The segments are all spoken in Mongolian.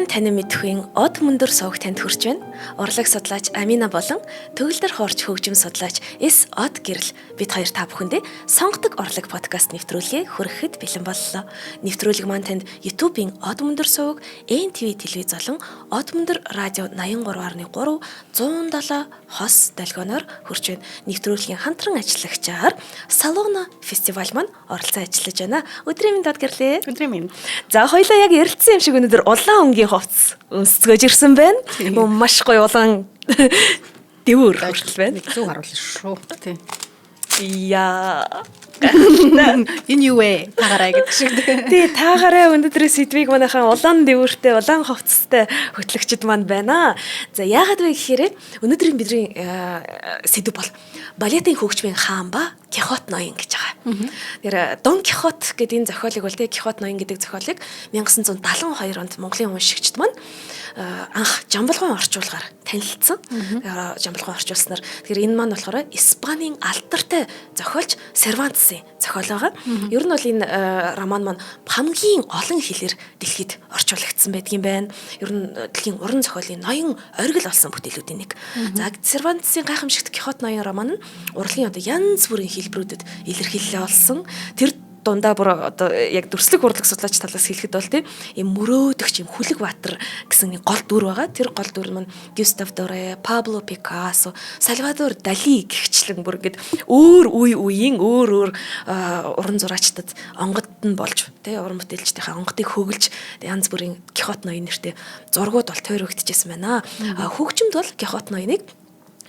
Сайн танин мэдхийн од мөндөр сувг танд хүрч байна. Урлаг судлаач Амина болон төгөлдөр хуурч хөгжим судлаач С Од Гэрэл бид хоёр та бүхэндээ сонгодог урлаг подкаст нэвтрүүлгээ хүрэхэд бэлэн боллоо. Нэвтрүүлэг маань танд YouTube-ийн Од мөндөр сувг, NTV телевиз болон Од мөндөр радио 83.3 107 хос долгионоор хүрч байна. Нэвтрүүлгийн хамтран ажиллагчаар Салона фестивал маань оролцсон ажиллаж байна. Өдрийн мэнд Од Гэрлээ. Өдрийн мэнд. За, хоёлаа яг ярилцсан юм шиг өнөөдөр улаан өнгийн хувцас өмсцгөөж ирсэн байна. Маш гоё улаан дэвүр хүртэл байна. Нэг зүг харуулна шүү. Тий. Яа. Энэ юу вэ? Таагаарай гэдэг шиг. Тий, таагаарай, өнөөдрийн сэдвийг манайхан улаан дэвүүртэй, улаан хувцастай хөтлөгчд маань байна. За, яагаад вэ гэхээр өнөөдрийн бидний сэдэв бол балетын хөгжмийн хаан ба Кихот ноён гэж байгаа. Тэгэхээр Дон Кихот гэдэг энэ зохиолыг бол, тий, Кихот ноён гэдэг зохиолыг 1972 онд Монголын уншигчд маань анх Жамбалгын орчуулгаар танилцсан. Жамбалгын орчуулснаар, тэгэхээр энэ маань болохоор Испанийн алдартай зохиолч Сервантесын зохиол байгаа. Ер нь бол энэ роман маань хамгийн олон хэлээр дэлхийд орчуулагдсан байдгийн байна. Ер нь дэлхийн уран зохиолын ноён оргил болсон бүтээлүүдийн нэг. За, Сервантесын гайхамшигт Кихот ноён роман нь урлагийн одоо янз бүрийн хэлбэрүүдэд илэрхийлэл болсон. Тэр дундаа бүр одоо яг дүрслэх урлаг судлаач талаас хэлэхэд бол, тийм, ийм мөрөөдөгч, юм Хүлэг Баатар гэсэн нэг гол дүр байгаа. Тэр гол дүр маань Гюстав Доре, Пабло Пикассо, Сальвадор Дали гэгчлэн бүр ингээд өөр үе үеийн өөр өөр уран зураачдад онгод нь болж, тий, уран бүтээлчдийнхээ онгодыг хөглөж янз бүрийн Кихот ноён нэртэй зургууд бол тойрогдчихсэн байна. Хөгжимд бол Кихот ноёныг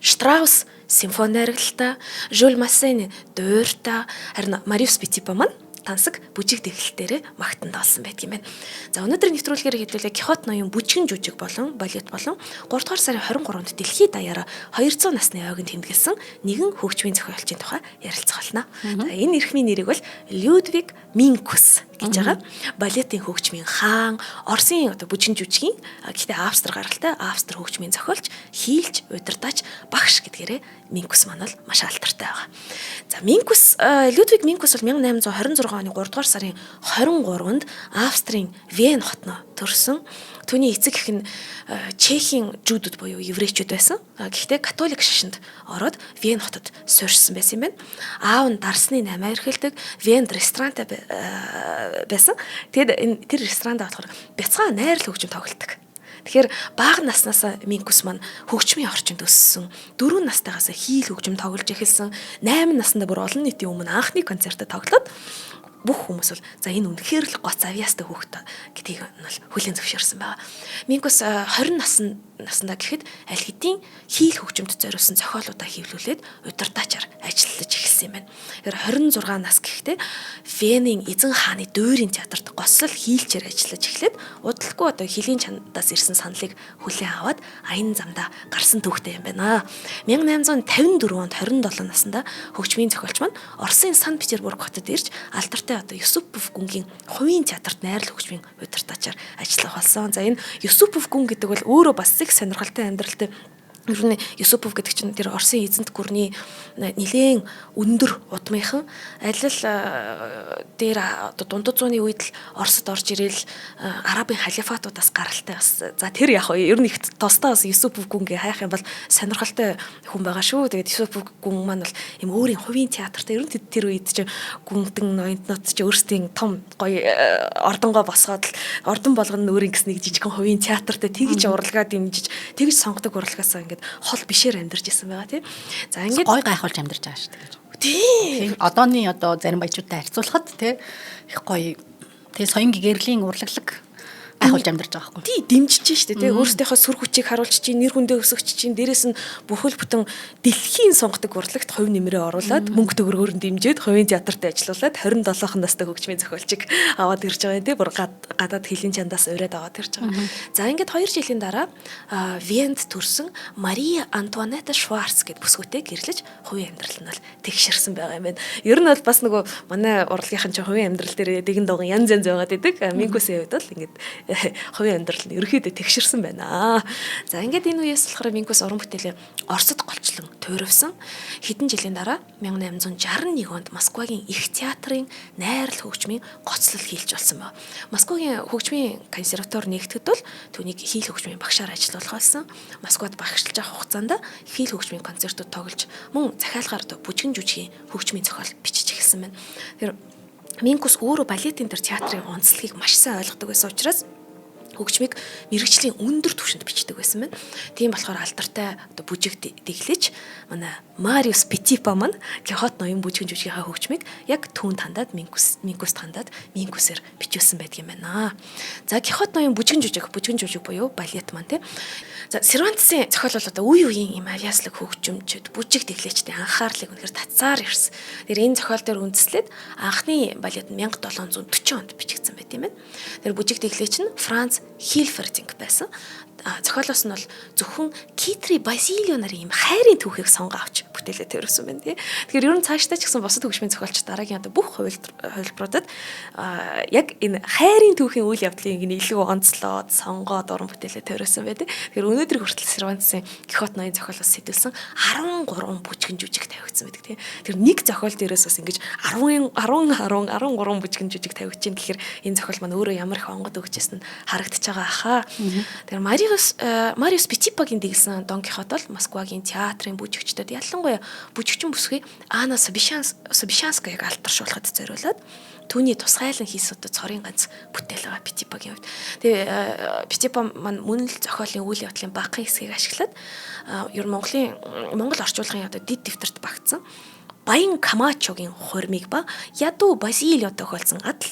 Штраус симфони найрагталтаа, Жюль Массен дуурьтаа, харин Мариус Петипа маань тансаг бүжиг дэглэлтээрээ магтанд олсон байдаг юм байна. За, өнөөдрийн нэвтрүүлгээр хэдүүлээ Кихот ноён бүжгэн жүжиг болон балет болон 3 дугаар сарын 23-нд дэлхийд даяараа 200 насны ойгонд тэмдэглэсэн нэгэн хөгжмийн зохиолчийн тухай ярилцах болно. За, энэ эрхмийн нэрийг бол Людвиг Минкус гэж байгаа. Балетын хөгжмийн хаан, Оросын одоо бүжгэн жүжигийн, гэхдээ Австри гаралтай, Австри хөгжмийн зохиолч, хийлч, удирдаач, багш гэдгээрээ Минкус маань бол маш алдартай байгаа. За, Минкус, Людвиг Минкус бол 1826 оны 3 дугаар сарын 23-нд Австрийн Вен хотноо төрсөн. Түүний эцэг эх нь Чехийн жүүдүүд буюу еврейчүүд байсан. Гэхдээ католик шашинд ороод Вен хотод суурьшсан байсан юм байна. Аав нь дарсны 8 эрхэлдэг, Венд ресторантай байсан. Тэгээд энэ тэр ресторандаа болохоор бяцхан найрал хөгжим тоглолдог. Тэгэхээр бага наснаас Минкус маань хөгжмийн орчинд өссөн. 4 настайгаас хийл хөгжим тоглож эхэлсэн. 8 наснда бүр олон нийтийн өмнө анхны концертаа тоглоод бүх хүмүүс бол за, энэ үнэхээр л гоц авьяастай хүүхэд гэдгийг нь бол хүлээн зөвшөөрсөн байгаа. Минкус 20 наснда гэхэд аль хэдийн хийл хөгжимд зориулсан зохиолуудаа хэвлүүлээд удирдаачаар ажиллаж эхэлсэн юм байна. Тэгэхээр 26 нас гэхдээ Венийн эзэн хааны дуурийн театрт гослол хийлчээр ажиллаж эхлээд удалгүй одоо хөлийн чандаас ирсэн саналыг хүлээн аваад аян замдаа гарсан түүхтэй юм байна. 1854 онд 27 наснда хөгжмийн зохиолч маань Оросын Санкт Петербург хотод ирж алдартай одоо Юсупов гүнгийн хувийн театрт найрал хөгжмийн удирдаачаар ажиллах болсон. За, энэ Юсупов гүн гэдэг бол өөрөө бас их сонирхолтой амьдралтай. Ер нь Юсупов гэдэг чинь тэр Оросын эзэнт гүрний нэлээн өндөр удмынхан аль л дээр одоо дундад зууны үед л Оросд орж ирээл Арабын халифатуудаас гаралтай бас. За, тэр яг ер нь их тусдаа бас Юсупов гүнгээ хайх юм бол сонирхолтой хүн байгаа шүү. Тэгээд Юсупов гүн маань бол юм өөрийн хувийн театртай, ер нь тэр үед чинь гүнтэн ноёнтнууд чи өөрсдийн том гоё ордонгоо босгоод л ордон болгоно өөрийн гэсэн нэг жижигхэн хувийн театртай тэгж урлагаа дэмжиж, тэгж сонгодог урлагаасаа ингээд хол бишээр амьдарч исэн байгаа, тийм. За, ингээд гой гайхуулж амьдарч байгаа шүү дээ. Тийм. Одооны одоо зарим баячуудтай харьцуулахад, тий, их гоё, тий, соён гэрлийн урлаглаг гайхуулж амьдарч байгаа байхгүй. Тий, дэмжиж штэ, тий, өөрсдийнхөө сүр хүчийг харуулж чинь, нэр хүндээ өсгөж чинь, дээрэс нь бүхэл бүтэн дэлхийн сонгодог урлагт хувь нэмрээ оруулаад, мөнгө төгрөгөөр нь дэмжиж, хувийн театрт ажиллуулад 27 настай хөгжмийн зохиолчийг аваад ирж байгаа юм, тий, бүр гадаад хөлийн чандаас ураад аваад ирж байгаа. За, ингээд 2 жилийн дараа Венд төрсэн Мария Антуанетта Шварц гэд бүсгүйтэй гэрлэж хувийн амьдрал нь бол тэгшэрсэн байгаа юм байна. Ер нь бол бас нөгөө манай урлагийнхан чинь хувийн амьдрал дээр дэгэн догон янз янз байгаад идэг. Минкусийн хувьд бол ингээд Хувийн амьдрал нь ерөөхдөө тэгшэрсэн байна. За ингээд энэ үеэс болохоор Минкус уран бүтээлээ Оросд голчлон туйрвсан. Хэдэн жилийн дараа 1861 онд Москвагийн их театрын найрал хөгжмийн гоцлол хийлж болсон ба. Москвагийн хөгжмийн консерватори нэгтгэхэд бол түүнийг хийл хөгжмийн багшаар ажиллуулах болсон. Москвад багшлж авах хугацаанд хийл хөгжмийн концертууд тоглож мөн захиалгаар одоо бүжгэн жүжигийн хөгжмийн зохиол бичиж эхэлсэн байна. Тэр Минкус өөрөө балетын тэр театрын онцлогийг маш сайн ойлгодог байсан учраас хөгжмийг мэрэгжлийн өндөр түвшинд бичдэг байсан байна. Тийм болохоор алдартай одоо бүжиг дэглэж манай Мариус Петипа маань Кихот ноён бүжгэн жүжигийнхаа хөгжмийг яг түүнд хандаад Минкуст хандаад Минкусээр бичүүлсэн байдаг юм байна. За Кихот ноён бүжгэн жүжиг буюу балет маань тий. За Сервантесийн зохиол бол одоо үе үеийн юм авьяаслаг хөгжимчд бүжиг дэглээчдийн анхаарлыг үнэхээр татсаар ирсэн. Тэр энэ зохиол дээр үндэслээд анхны балет нь 1740 онд бичигдсэн байт юм байна. Тэр бүжиг дэглээч нь Франц Хилфердинг байсан. Зохиолоос нь бол зөвхөн Китри Базилио нарын юм хайрын түүхийг сонгоо авч бүтээлээ төрүүлсэн байна тий. Тэгэхээр ер нь цаашдаа ч гэсэн бусад хөгжмийн зохиолч дараагийн одоо бүх хувилбаруудад яг энэ хайрын түүхийн үйл явдлыг ингэ илүү онцлоод сонгоод уран бүтээлээ төрүүлсэн байна тий. Тэгэхээр өнөөдөр хүртэл Сервантесийн Кихот ноён зохиолоос сэтүүлсэн 13 бүжгэн жүжиг тавигдсан байдаг тий. Тэр нэг зохиол дээрээс бас ингэж 10 10 10 13 бүжгэн жүжиг тавигдчихээн гэхээр энэ зохиол маань өөрөө ямар их онгод өгчээсэн нь харагдаж байгаа хаа. Тэр Мариус Петипагийн дэглэсэн Дон Кихот бол Москвагийн театрын бүжигчдэд ялангуяа бүжигчин бүсгүй Анна Собишанскаяг алдаршуулахад зориулаад түүний тусгайлан хийсэн одоо цорын ганц бүтээл байгаа Петипагийн хувьд. Тэгээ Петипа маань мөн л зохиолын үйл явдлын багахан хэсгийг ашиглаад ер нь Монгол орчуулгын одоо дэд дэвтэрт багтсан Баян Камачогийн хурмыг ба Ядуу Базилио тохиолдсон адал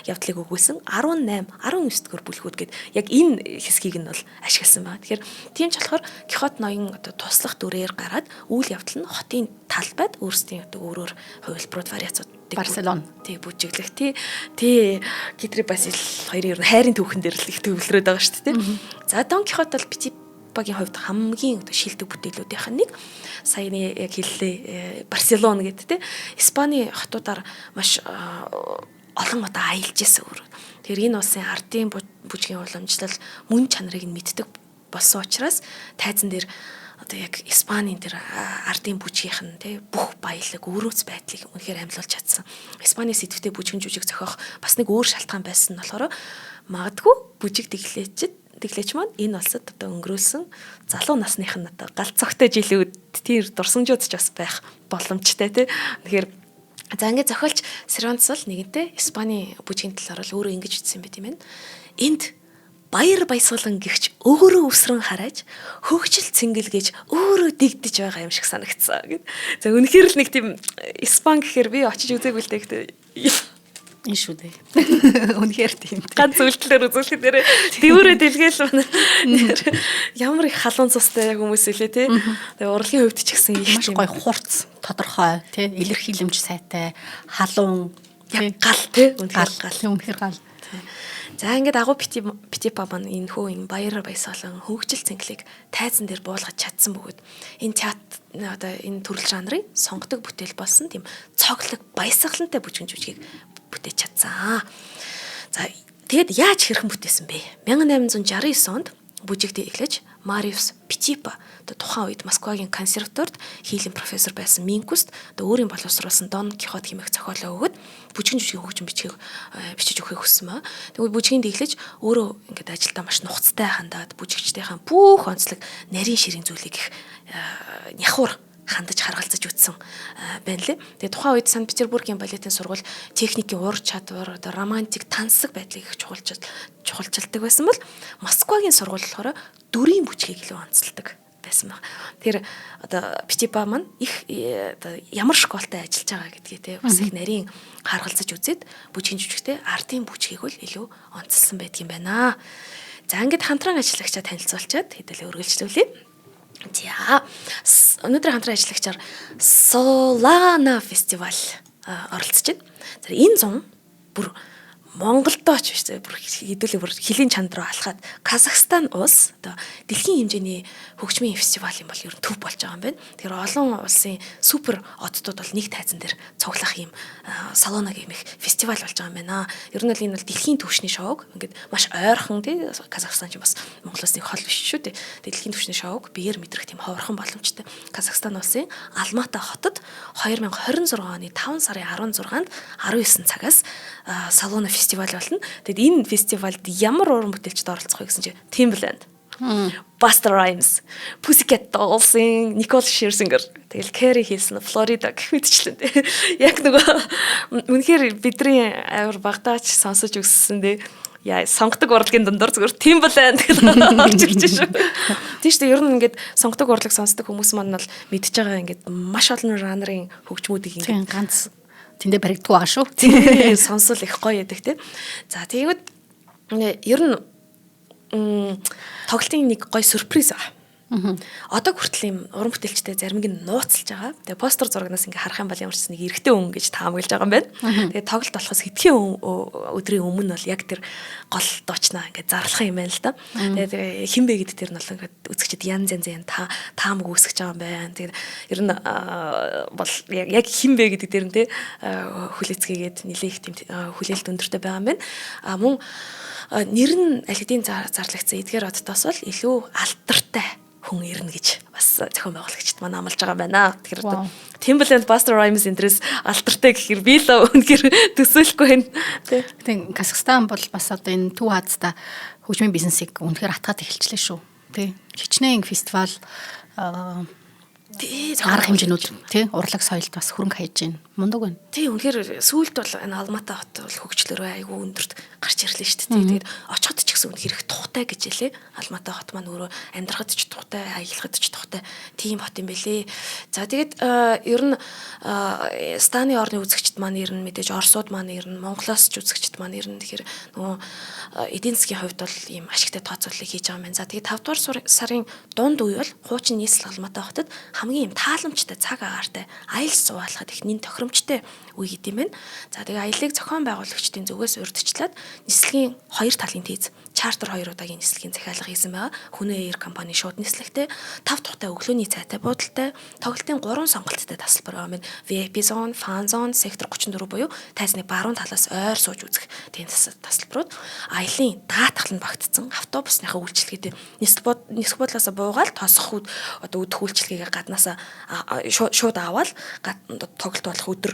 явдлыг өгүүлсэн 18 19 дугаар бүлгүүд гээд яг энэ хэсгийг нь бол ашигласан байна. Тэгэхээр тийм ч болохоор Кихот ноён одоо туслах дүрээр гараад үйл явдал нь хотын талбайд өөрсдийн одоо өөрөөр хувилбарууд вариацууд Барселон тий бүжиглэх тий тий Китри Базил хоёрын ер нь хайрын түүхэн дээр л их төвлөрөөд байгаа шүү дээ тий. За Дон Кихот бол Петипагийн хувьд хамгийн шилдэг бүтээлүүдийнх нь нэг. Саяны яг хэллээ Барселона гэдэг тий. Испани хотуудаар маш олон удаа аялж исэн өөр. Тэгэхээр энэ улсын ардын бүжгийн уламжлал мөн чанарыг нь мэддэг болсон учраас тайзан дээр одоо яг Испанийн тэр ардын бүжгийнх нь тий бүх баялаг өрөөц байдлыг үнэхээр амьлуулж чадсан. Испани сэдвтэй бүжгэн жүжиг зохиох бас нэг өөр шалтгаан байсан нь болохоор магадгүй бүжиг дэглээч маань энэ улсад одоо өнгөрүүлсэн залуу насных нь одоо галт цогтой жилүүд тэр дурсамжууд ч бас байх боломжтой тий. Тэгэхээр за ингээд зохиолч Сервантес бол нэгэнтээ Испани бүжгийн талаар бол өөрөө ингэж бичсэн байт юм байна. Энд баяр баясгалан гихч өөрөө өсрөн харааж хөгжил цэнгэл гэж өөрөө дэгдэж байгаа юм шиг санагдсан гэд. За үнэхээр л нэг тийм Испан гэхээр би очиж үзээгүй л дээ гэхдээ энэ шүү дээ. Үнэхээр тийм. Ганц үйлдэлээр үзүүлэхэд нэрээ дэврээ дэлгээл байна. Ямар их халуун цустай хүмүүс үлээ те. Тэгээ урлагийн хувьд ч гэсэн их маш гоё хурц, тодорхой те, илэрхийлэмж сайтай, халуун яг гал те. Үнэхээр гал. Үнэхээр гал. За ингээд агуу Петипа маань энэ хөө энэ баяр баясгалан хөгжил цэнгэлийг тайзан дээр буулгаж чадсан бөгөөд энэ театр одоо энэ төрөл жанрын сонгодог бүтээл болсон тийм цоглог баясгалантай бүжгэн жүжигийг бүтээж чадсан. За тэгэд яаж хэрхэн бүтээсэн бэ? 1869 онд бүжиг дэглэж Мариус Петипа одоо тухайн үед Москвагийн консерваторид хийлийн профессор байсан Минкуст одоо өөрийн боловсруулсан Дон Кихот хэмээх зохиолоо өгөөд бүжгэн жүжигийн хөгжим бичиж өгөхийг хүссэн ба. Тэгвэл бүжгийн дэглэж өөрөө ингээд ажилдаа маш нухацтай хандаад бүжигчдийнхаа бүх онцлог нарийн ширийн зүйлийг их няхуур хандаж харгалзаж үтсэн байна лээ. Тэгээ тухайн үед Санкт Петербургийн балетын сургууль техникийн ур чадвар, одоо романтик тансаг байдлыг их чухалчилдаг байсан бол Москвагийн сургууль болохоор дүрийн бүжгийг илүү онцолдог байсан баг. Тэгэхээр одоо Петипа маань их одоо ямар школтой ажиллаж байгаа гэдгийг те бас их нарийн харгалзаж үзээд бүжгийн жүжигтэй ардын бүжгийг бол илүү онцлсан байдаг юм байна. За ингээд хамтран ажиллагчаа танилцуулчаад хэдүүлээ үргэлжлүүлье. За өнөөдөр хамтран ажиллагчаар Solana фестивал оролцож байна. За энэ зун бүр Монголдоо ч биш зэ, бүр хэдүүлээ бүр хөлийн чанд руу алхаад Казахстан улс одоо дэлхийн хэмжээний хөгжмийн фестивал юм бол ер нь төв болж байгаа юм байна. Тэгэхээр олон улсын супер оддууд бол нэг тайзан дээр цуглах юм Салона гэмэх фестивал болж байгаа юм байна. Ер нь бол энэ бол дэлхийн түвшний шоуг ингээд маш ойрхон, тий, Казахстан ч бас Монголоос нэг хол биш шүү дээ. Дэлхийн түвшний шоуг биеэр мэдрэх тийм ховорхон боломжтой. Казахстан улсын Алмата хотод 2026 оны 5 сарын 16-нд 19 цагаас Салона фестивал болно. Тэгэд энэ фестивалд ямар уран бүтээлчд оролцох вэ гэсэн чинь Timbaland, Busta Rhymes, Pussycat Dolls-ын Nicole Scherzinger, тэгэл Keri Hilson, Flo Rida гэх мэтчлэн. Яг нөгөө үнэхээр бидний авир багтаач сонсож өссөн дээ. Яа, сонгодог урлагийн дундор зүгээр Timbaland гэж орж ирж шүү. Тийм шүү дээ. Ер нь ингээд сонгодог урлаг сонсдог хүмүүс маань бол мэдж байгаа, ингээд маш олон жанрын хөгжмүүдийг ингээд ганц тэндээ баригддаг байгаа шүү. Тийм, сонсвол их гоё яадаг те. За, тэгвэл ер нь тоглолтын нэг гоё сюрприз байгаа. Одоо хүртэл юм уран бүтээлчтэй заримыг нь нууцлж байгаа. Тэгээ постэр зурагнаас ингээ харах юм бол ямар ч нэг эрэгтэй хүн гэж таамаглаж байгаа юм байна. Тэгээ тоглолт болохоос хэдхэн өдрийн өмнө бол яг тэр гол дуучнаа ингээ зарлах юм байна л да. Тэгээ хэн бэ гэдэг тэр нь бол ингээ үзэгчид янз янз янз таамаг үүсгэж байгаа юм байна. Тэгээд ер нь бол яг хэн бэ гэдэг дээр нь те хүлээцгээгээд нэлээх тийм хүлээлт өндөртэй байгаа юм байна. А мөн нэр нь аль хэдийн зарлагдсан эдгээр оддоос бол илүү алдартай хүн ирнэ гэж бас зохион байгуулагчид маань амлаж байгаа юм байна. Тэгэхээр одоо Timbaland, Busta Rhymes энтрээс алдартай гэхээр би л үнэхээр төсөөлөхгүй байна. Тэ. Тийм, Казахстан бол бас одоо энэ Төв Азида хөгжмийн бизнесийг үнэхээр атгаад эхэлчлээ шүү. Тэ. Хичнээн фестивал Тий, арга хэмжээнүүд, тий, урлаг соёлд бас хөрөнгө хаяж байна. Мундаг байна. Тий, үнэхээр сүүлд бол энэ Алмата хот бол хөгжлөөрөө айгүй өндөрт гарч ирлээ шүү дээ. Тэгээд очиход ч гэсэн үнэхээр их тухтай гэж хэлээ. Алмата хот маань өөрөө амьдрахад ч тухтай, аялахад ч тухтай тийм хот юм бэлээ. За, тэгээд ер нь станы орны үзэгчд маань ирнэ, мэдээж Оросууд маань ирнэ, Монголоос ч үзэгчд маань ирнэ. Тэгэхээр нөгөө эдийн засгийн хувьд бол ийм ашигтай тооцооллыг хийж байгаа юм байна. За, тэгээд 5 дугаар сарын дунд үе бол хуучин нийслэл Алмата хотод хамгийн юм тааламжтай цаг агаартай аялал суулгахад их нэн тохиромжтой үе гэдэм байна. За, тэгээ аяллыг зохион байгуулагчдын зүгээс урьдчилаад нислэгийн хоёр талын тийз чартер хоёр удаагийн нислэгийн захиалга хийсэн байгаа. Хүнээ Air компани шууд нислэгтэй, тав тухтай өглөөний цайтай буудалтай, тоглолтын 3 сонголттой тасалбар байгаа юм. VIP zone, fan zone, сектор 34 буюу тайзны баруун талаас ойр сууж үзэх тийм тасалбарууд. Аялын даатгал нь багтцсан автобусныхаа үйлчилгээтэй нисэх буудлаасаа буугаал тосох одоо өдөх үйлчилгээгээ гаднаасаа шууд аваад тоглолт болох өдөр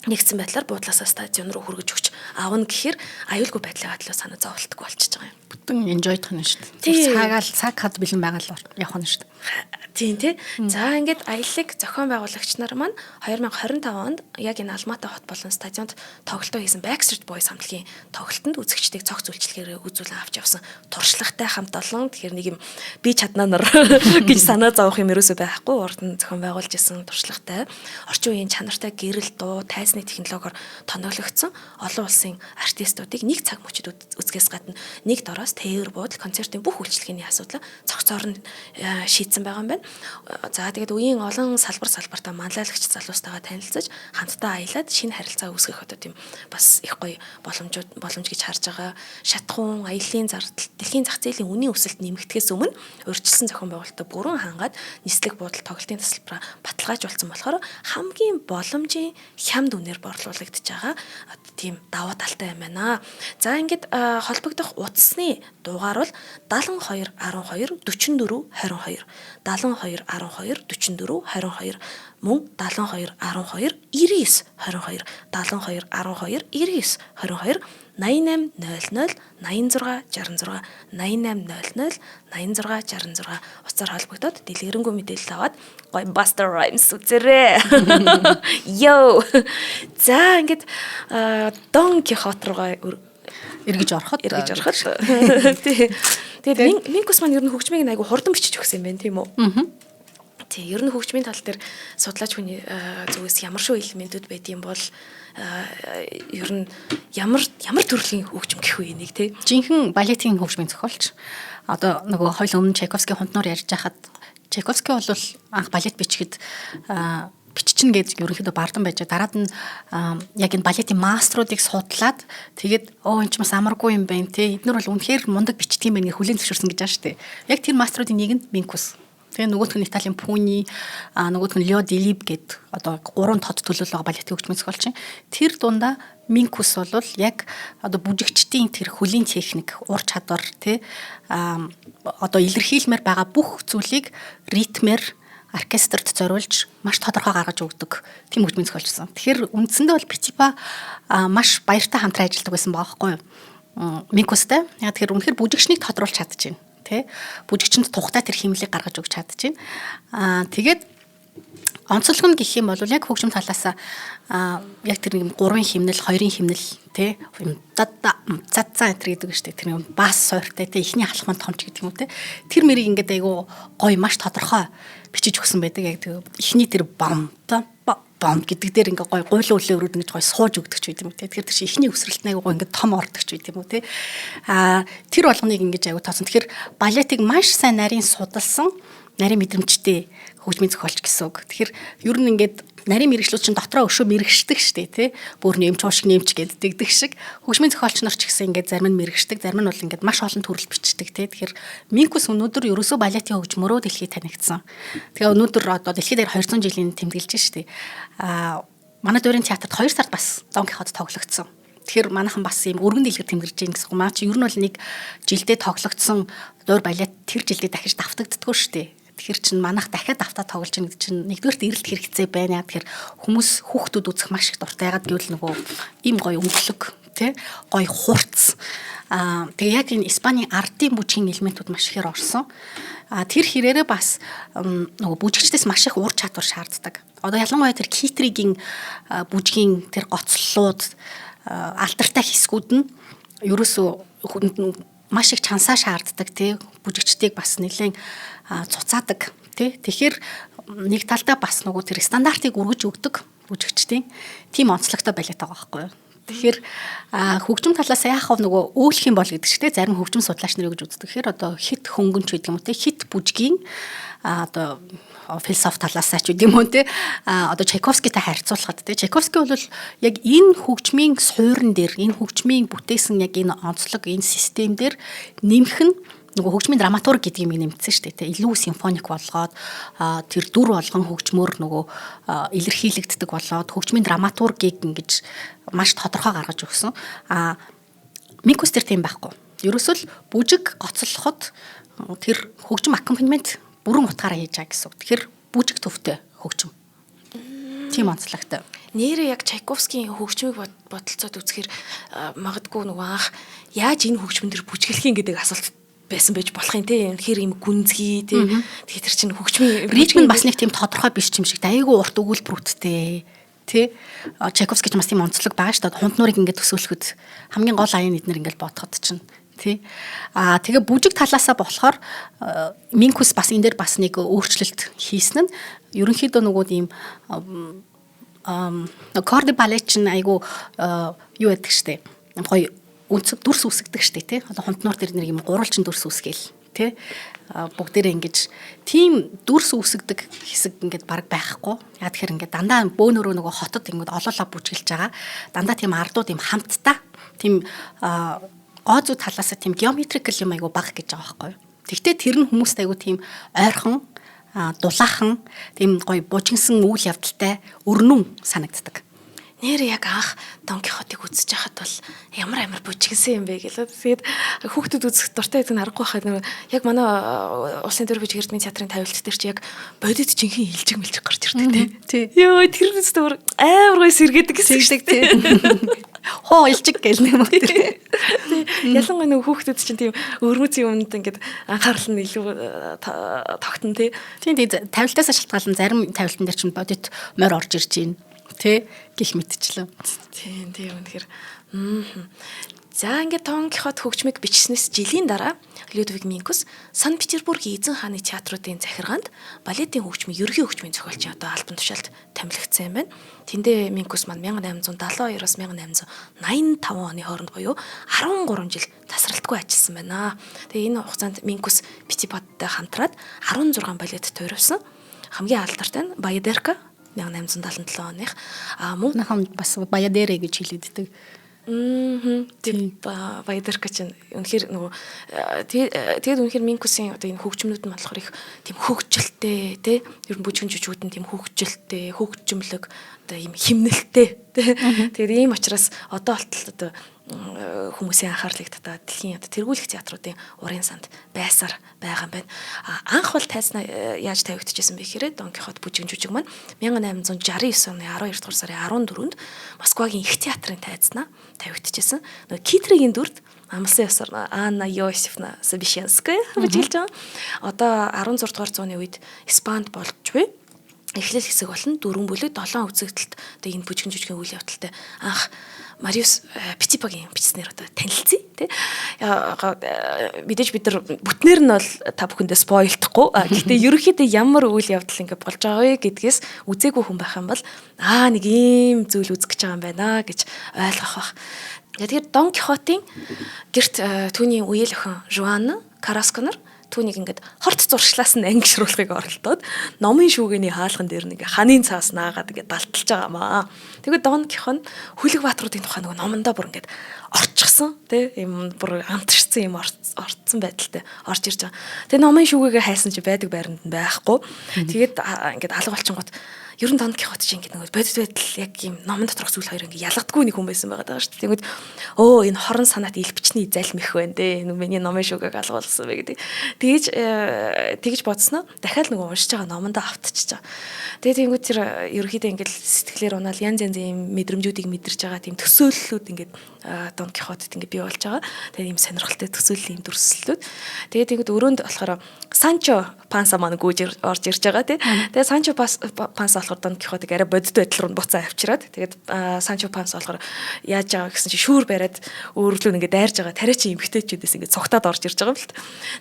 нэгдсэн байдлаар буудлаасаа стадион руу хүргэж өгч авна гэхээр аюулгүй байдлын төлөө санаа зовлтгүй болчихж байгаа юм. Бүтэн enjoy-дох нь шүү дээ. Цагаал цаг хад бэлэн байгаа л явах нь шүү дээ. Тийм, тий. За, ингээд аяллыг зохион байгуулагч нар маань 2025 онд яг энэ Алмата хот болон стадионд тоглолтоо хийсэн Backstreet Boys хамтлагийн тоглолтод үзэгчдийг цогц үйлчилгээгээр үзүүлэн авч явсан туршлагатай хамт олон, тэгэхээр нэг юм би чаднаа нар гэж санаа зовох юм ерөөсөө байхгүй, урд нь зохион байгуулж исэн туршлагатай, орчин үеийн чанартай гэрэл дуу, тайзны технологиор тоноглогдсон олон улсын артистуудыг нэг цаг мөчид үзгээс гадна нэг дороос тээвэр, буудал, концертын бүх үйлчилгээний асуудлаа цогцоор нь шийдсэн байгаа юм байна. За, тэгээд үеийн олон салбар салбартаа манлайлагч залуустайгаа танилцаж, хамтдаа аялаад шинэ харилцаа үүсгэх одоо тийм бас их гоё боломж гэж харж байгаа. Шатхуун, аяллаа зардал, дэлхийн зах зээлийн үнийн өсөлт нэмэгдэхээс өмнө урьдчилсан зохион байгуулалтаа бүрэн хангаад нислэг, буудал, тоглолтын тасалбараа баталгаажуулсан болохоор хамгийн боломжийн хямд үнээр борлуулагдаж байгаа одоо тийм давуу талтай юм байна. За, ингээд холбогдох утасны дугаар бол 72 12 44 22, 72 12 44 22, мөн 72 12 99 22, 72 12 99 22, 88 00 86 66, 88 00 86 66 утсаар холбогдоод дэлгэрэнгүй мэдээлэл аваад гоё Busta Rhymes үзээрэй. Йоо. За, ингээд Дон Кихот руугаа эргэж ороход эргэж ороход, тий. Тэгээд Минкус маань ер нь хөгжмийг айгу хурдан бичиж өгсөн юм байна, тийм үү? Аа. Тий, ер нь хөгжмийн тал дээр судлаач хүний зүгээс ямар шүү элементүүд байдсан бол ер нь ямар ямар төрлийн хөгжим гэх вэ энийг, тий? Жинхэнэ балетийн хөгжмийн зохиолч. Одоо нөгөө хоёул өмнө Чайковский хунтнуур ярьж байхад Чайковский бол анх балет бичихэд Биччихнэ гэж ерөнхийдөө бардан байж, дараад нь яг энэ балетын маструудыг судлаад, тэгээд оо, энэ ч бас амаргүй юм байна те, эднэр бол үнэхээр мундаг бичдэг юм байна гэж хүлээн зөвшөөрсөн гэж байгаа шүү дээ. Яг тэр маструудын нэг нь Минкус. Тэгээ нөгөөх нь Италийн Пуни, нөгөөх нь Лео Делиб гэд одоо гурван тод төлөөлөл байгаа балетын хөгжмийн зохиолч. Тэр дундаа Минкус бол яг одоо бүжигчдийн тэр хөлийн техник, ур чадвар тий, одоо илэрхийлмээр байгаа бүх зүйлийг ритмээр оркестрт зориулж маш тодорхой гаргаж өгдөг тийм хөгжмийн зохиолчсон. Тэгэхээр үндсэндээ бол Петипа маш баяртай хамтран ажилладаг байсан байгаа байхгүй юу? Минкустай. Яг тэгэхээр үнэхээр бүжигчнийг тодруулж чадчихэв тий. Бүжигчэнд тухтай тэр химнэлийг гаргаж өгч чадчихэв. Тэгээд онцлог нь гэх юм бол яг хөгжим талаас яг тэр нэг гурван химнэл, хоёрын химнэл тий, юм да да за за энэ гэдэг шүү дээ. Тэр юм бас суйртай тий, эхний алхмын томч гэдэг юм уу тий. Тэр мэрийг ингээд айгу гоё маш тодорхой бичиж өгсөн байдаг. Яг тэр эхний тэр бам ба бам гэдэг дээр ингээ гой гуйлан үлээ өрөөд ингэж гой сууж өгдөг ч байт юм уу те. Тэгэхээр тэр чинь эхний өсрэлт нь айгу гой ингээ том ордог ч байт юм уу те. Тэр болгоныг ингэж айгу тооцсон. Тэгэхээр балетыг маш сайн нарийн судалсан, нарийн мэдрэмжтэй хөгжмийн зохиолч гэсэн үг. Тэгэхээр ер нь ингээд нарийн мэрэгчлүүд чинь дотроо өшөө мэрэгшдэг штэ тий. Бүр нэмч уушиг нэмч гэдэг шиг хөгжмийн зохиолч нар ч гэсэн ингээд зарим нь мэрэгшдэг, зарим нь бол ингээд маш олон төрөл бичдэг тий. Тэгэхээр Минкус өнөөдөр ерөөсөө балетын хөгжмөрөө дэлхийд танигдсан. Тэгээ өнөөдөр одоо дэлхийд дээр 200 жилийн тэмдэглэж штэ. Манай дүүрийн театрт 2 сард бас Дон Кихот тоглогдсон. Тэгэхээр манайхан бас ийм өргөн дэлгэр тэмдэглэж гин гэсэн. Маа чи ер нь бол нэг жилдээ тоглогдсон дуур балет тэр жилдээ дахиж давтагддаггүй шүү дээ. Тэгэхээр чин манайх дахиад давтаа тоглож байгаа гэдэг чинь нэгдүгээрт эрэлт хэрэгцээ байна. Тэгэхээр хүмүүс хүүхдүүд үзэх маш их дуртай. Ягаад гэвэл нөгөө ийм гоё өнгөлөг тий, гоё хурц. Тэгээ яг энэ Испанийн ардын бүжгийн элементүүд маш ихээр орсон. Тэр хэрээрээ бас нөгөө бүжигчдээс маш их ур чадвар шаарддаг. Одоо ялангуяа тэр китригийн бүжгийн тэр гоцлолууд, алдартай хэсгүүд нь ерөөсөө маш их чансаа шаарддаг тий, бүжигчдийг бас нэлээд цуцаадаг тий. Тэгэхээр нэг талдаа бас нөгөө тэр стандартыг өргөж өгдөг бүжигчдийн тийм онцлогтой балет байгаа байхгүй юу. Тэгэхээр хөгжим талаас яах вэ, нөгөө өөлөх юм бол гэдэг шиг те, зарим хөгжим судлаач нар гэж үздэг. Тэгэхээр одоо хит хөнгөнч гэдэг юм уу те, хит бүжгийн одоо философи талаасаа ч гэдэг юм уу те, одоо Чайковскитай харьцуулахад те, Чайковский бол яг энэ хөгжмийн суурин дээр, энэ хөгжмийн бүтээсэн яг энэ онцлог, энэ систем дээр нэмэх нь нөгөө хөгжмийн драматург гэдэг юм нэмсэн шүү дээ те, илүү симфоник болгоод, тэр дүр болгон хөгжмөр нөгөө илэрхийлэгддэг болоод хөгжмийн драматургийг ингэж маш тодорхой гаргаж өгсөн. Минкус тэр тийм байхгүй. Ерөөсөө л бүжиг гоцлоход тэр хөгжим аккомпанемент бүрэн утгаараа хийж байгаа гэсэн үг. Тэгэхээр бүжиг төвтэй хөгжим. Тийм онцлогтой. Нэрээ яг Чайковскийн хөгжмийг бодолцоод үзэхээр магадгүй нөгөө анх яаж энэ хөгжмөн дээр бүжиглэх юм гэдэг асуулт байсан байж болох юм те. Үнэхээр юм гүнзгий те. Тэгэхээр тэр чинь хөгжмийн ритм нь бас нэг тийм тодорхой биш юм шиг. Айгүй урт өгүүлбэрүүдтэй тий. Чайковский ч бас тийм онцлог байгаа шүү дээ. Хунт нуурыг ингээд төсөөлөхөд хамгийн гол аян эднэр ингээд бодоход чинь тий. Тэгээ бүжиг талаасаа болохоор Минкус бас энэ дээр бас нэг өөрчлөлт хийсэн нь ерөнхийдөө нөгөө ийм корди балет чинь айгүй юу байдаг штэ. Гоё өнцөг дүрс үүсгдэг штэ тий. Одоо хунтнуур дээр нэг юм гурвалжин дүрс үүсгээл тий. Бүгдээрээ ингэж тийм дүрс үүсгдэг хэсэг ингээд баг байхгүй. Яг тэгэхээр ингээд дандаа бөөнөрөө нөгөө хотод ингээд олоолаа бүжгэлж байгаа. Дандаа тийм ардууд юм хамтдаа тийм гоо зүй талаасаа тийм геометрикл юм айгу баг гэж байгаа байхгүй юу. Тэгтээ тэр нь хүмүүст айгу тийм ойрхон, дулаахан, тийм гоё бужигнсан үйл явдалтай өрнөн санагддаг. Нэр яг анх Дон Кихотыг үзэж хахад бол ямар амар бүжигсэн юм бэ гэлээ. Тэгээд хүүхдүүд үзэх дуртай гэдэг нь аргагүй хахад нэг яг манай улсын төр бүжиг эрдмийн театрын тавилт дээр чи яг бодит жинхэнэ илжиг мэлжиг гарч ирдэг тий. Йоо, тэр нь зүгээр амар гоё сэргээдэг гэсэн шиг тий. Хоо илжиг гэл нэг юм тий. Ялангуяа нэг хүүхдүүд чинь тийм өрмөц юмд ингээд анхаарал нь илүү тогтно тий. Тийм тий, тавилтаасаа шалтгаалan зарим тавилтан дээр чинь бодит морь орж ирж байна тий гих мэтчлээ. Тийм тий, үнэхээр. За ингээд Дон Кихот хөгжмийг бичснээс жилийн дараа Людвиг Минкус Санкт Петербургийн эзэн хааны театруудын захиргаанд балетын хөгжмийн ерөнхий хөгжмийн зохиолчийн одоо албан тушаалд томилогдсон юм байна. Тэндээ Минкус маань 1872-оос 1885 оны хооронд буюу 13 жил тасралтгүй ажилласан байна. Тэгээ энэ хугацаанд Минкус Петипадтай хамтраад 16 балет туурвсан. Хамгийн алдартай нь Баядерка, 1877 оных. А мөн Нахан бас Баядэрэ гэж хэлээддэг. Тийм, Баядерка чинь үнэхээр нөгөө тэгээд үнэхээр Минкусын одоо энэ хөгжмнүүд нь болохоор их тийм хөгжилтэй тий, ер нь бүжгэн жүжигүүд нь тийм хөгжилтэй, хөгжмөлөг, одоо ийм химнэлтэй тий. Тэгээд ийм учраас одоо болтол одоо хүмүүсийн анхаарлыг татаад дэлхийн одоо тэргүүлэх театруудын урын санд байсаар байгаа юм байна. Анх бол тайзнаа яаж тавигдчихсан бэ гэхээр Дон Кихот бүжгэн жүжиг маань 1869 оны 12 дугаар сарын 14-нд Москвагийн их театрын тайзнаа тавигдчихсан. Нөгөө Китригийн дүрд амлсан ёсоор Анна Иосифна Сабишенская бүжиглэж байгаа. Одоо 16 дугаар зууны үед Испанд болж буй эхлэл хэсэг болон 4 бүлэг 7 үзэгдэлт одоо энэ бүжгэн жүжигийн үйл явдалтай анх Мариус Петипагийн бичснээр одоо танилцъя тий. Мэдээж бид нар бүтнээр нь бол та бүхэндээ спойлдохгүй. Гэхдээ ерөнхийдөө ямар үйл явдал ингэ болж байгаа вэ гэдгээс үзээгүй хүн байх юм бол нэг ийм зүйл үзэх гэж байгаа юм байна гэж ойлгох бах. Тэгэхээр Дон Кихотын герт түүний үеэл охин Жуана Караско нар түүнийг ингээд хорт зуршлаас нь ангишруулахыг оролдоод номын шүүгээний хаалган дээр нэг ханын цаас наагаад ингээд далталж байгаа маа. Тэгээд Дон Кихон хүлэг баатруудын тухай нөгөө номондоо бүр ингээд орчихсон тий, юм бүр амтшсан юм орцсон байдалтай орж ирж байгаа. Тэгээд номын шүүгээгээ хайсан чи байдаг байранд нь байхгүй. Тэгээд ингээд алга болчингууд ер нь Дон Кихот чи ингээд нөгөө бодит байдал яг юм номон доторх зүйл хоёр ингээд ялгадаггүй нэг хүн байсан байгаа даа шүү дээ. Тэгмэд өө энэ хорон санаат илбчний залмих байна дээ. Энэ миний номын шүүгээг алгуулсан бэ гэдэг. Тэгж бодсноо дахиад нөгөө уншиж байгаа номондоо автчиж байгаа. Тэгээд тэнгүүд тэр ерөнхийдөө ингээд сэтгэлээр унаал янз янзын юм мэдрэмжүүдийг мэдэрч байгаа тийм төсөөллүүд ингээд Дон Кихотод ингээд бий болж байгаа. Тэгээд ийм сонирхолтой төсөөллийн дүрслэлүүд. Тэгээд тэнгүүд өрөөнд болохоор Санчо Панса маань гүйж орж ирж байгаа тий. Тэгээд Санчо Панса болохоор Дон Кихотыг арай бодит байдал руу буцаа авчираад тэгээд Санчо Панса болохоор яаж байгаа гэсэн чи шүүр бариад өөрлөө ингээд дайрж байгаа тариачин эмгтээчүүдээс ингээд цугтаад орж ирж байгаа юм л та.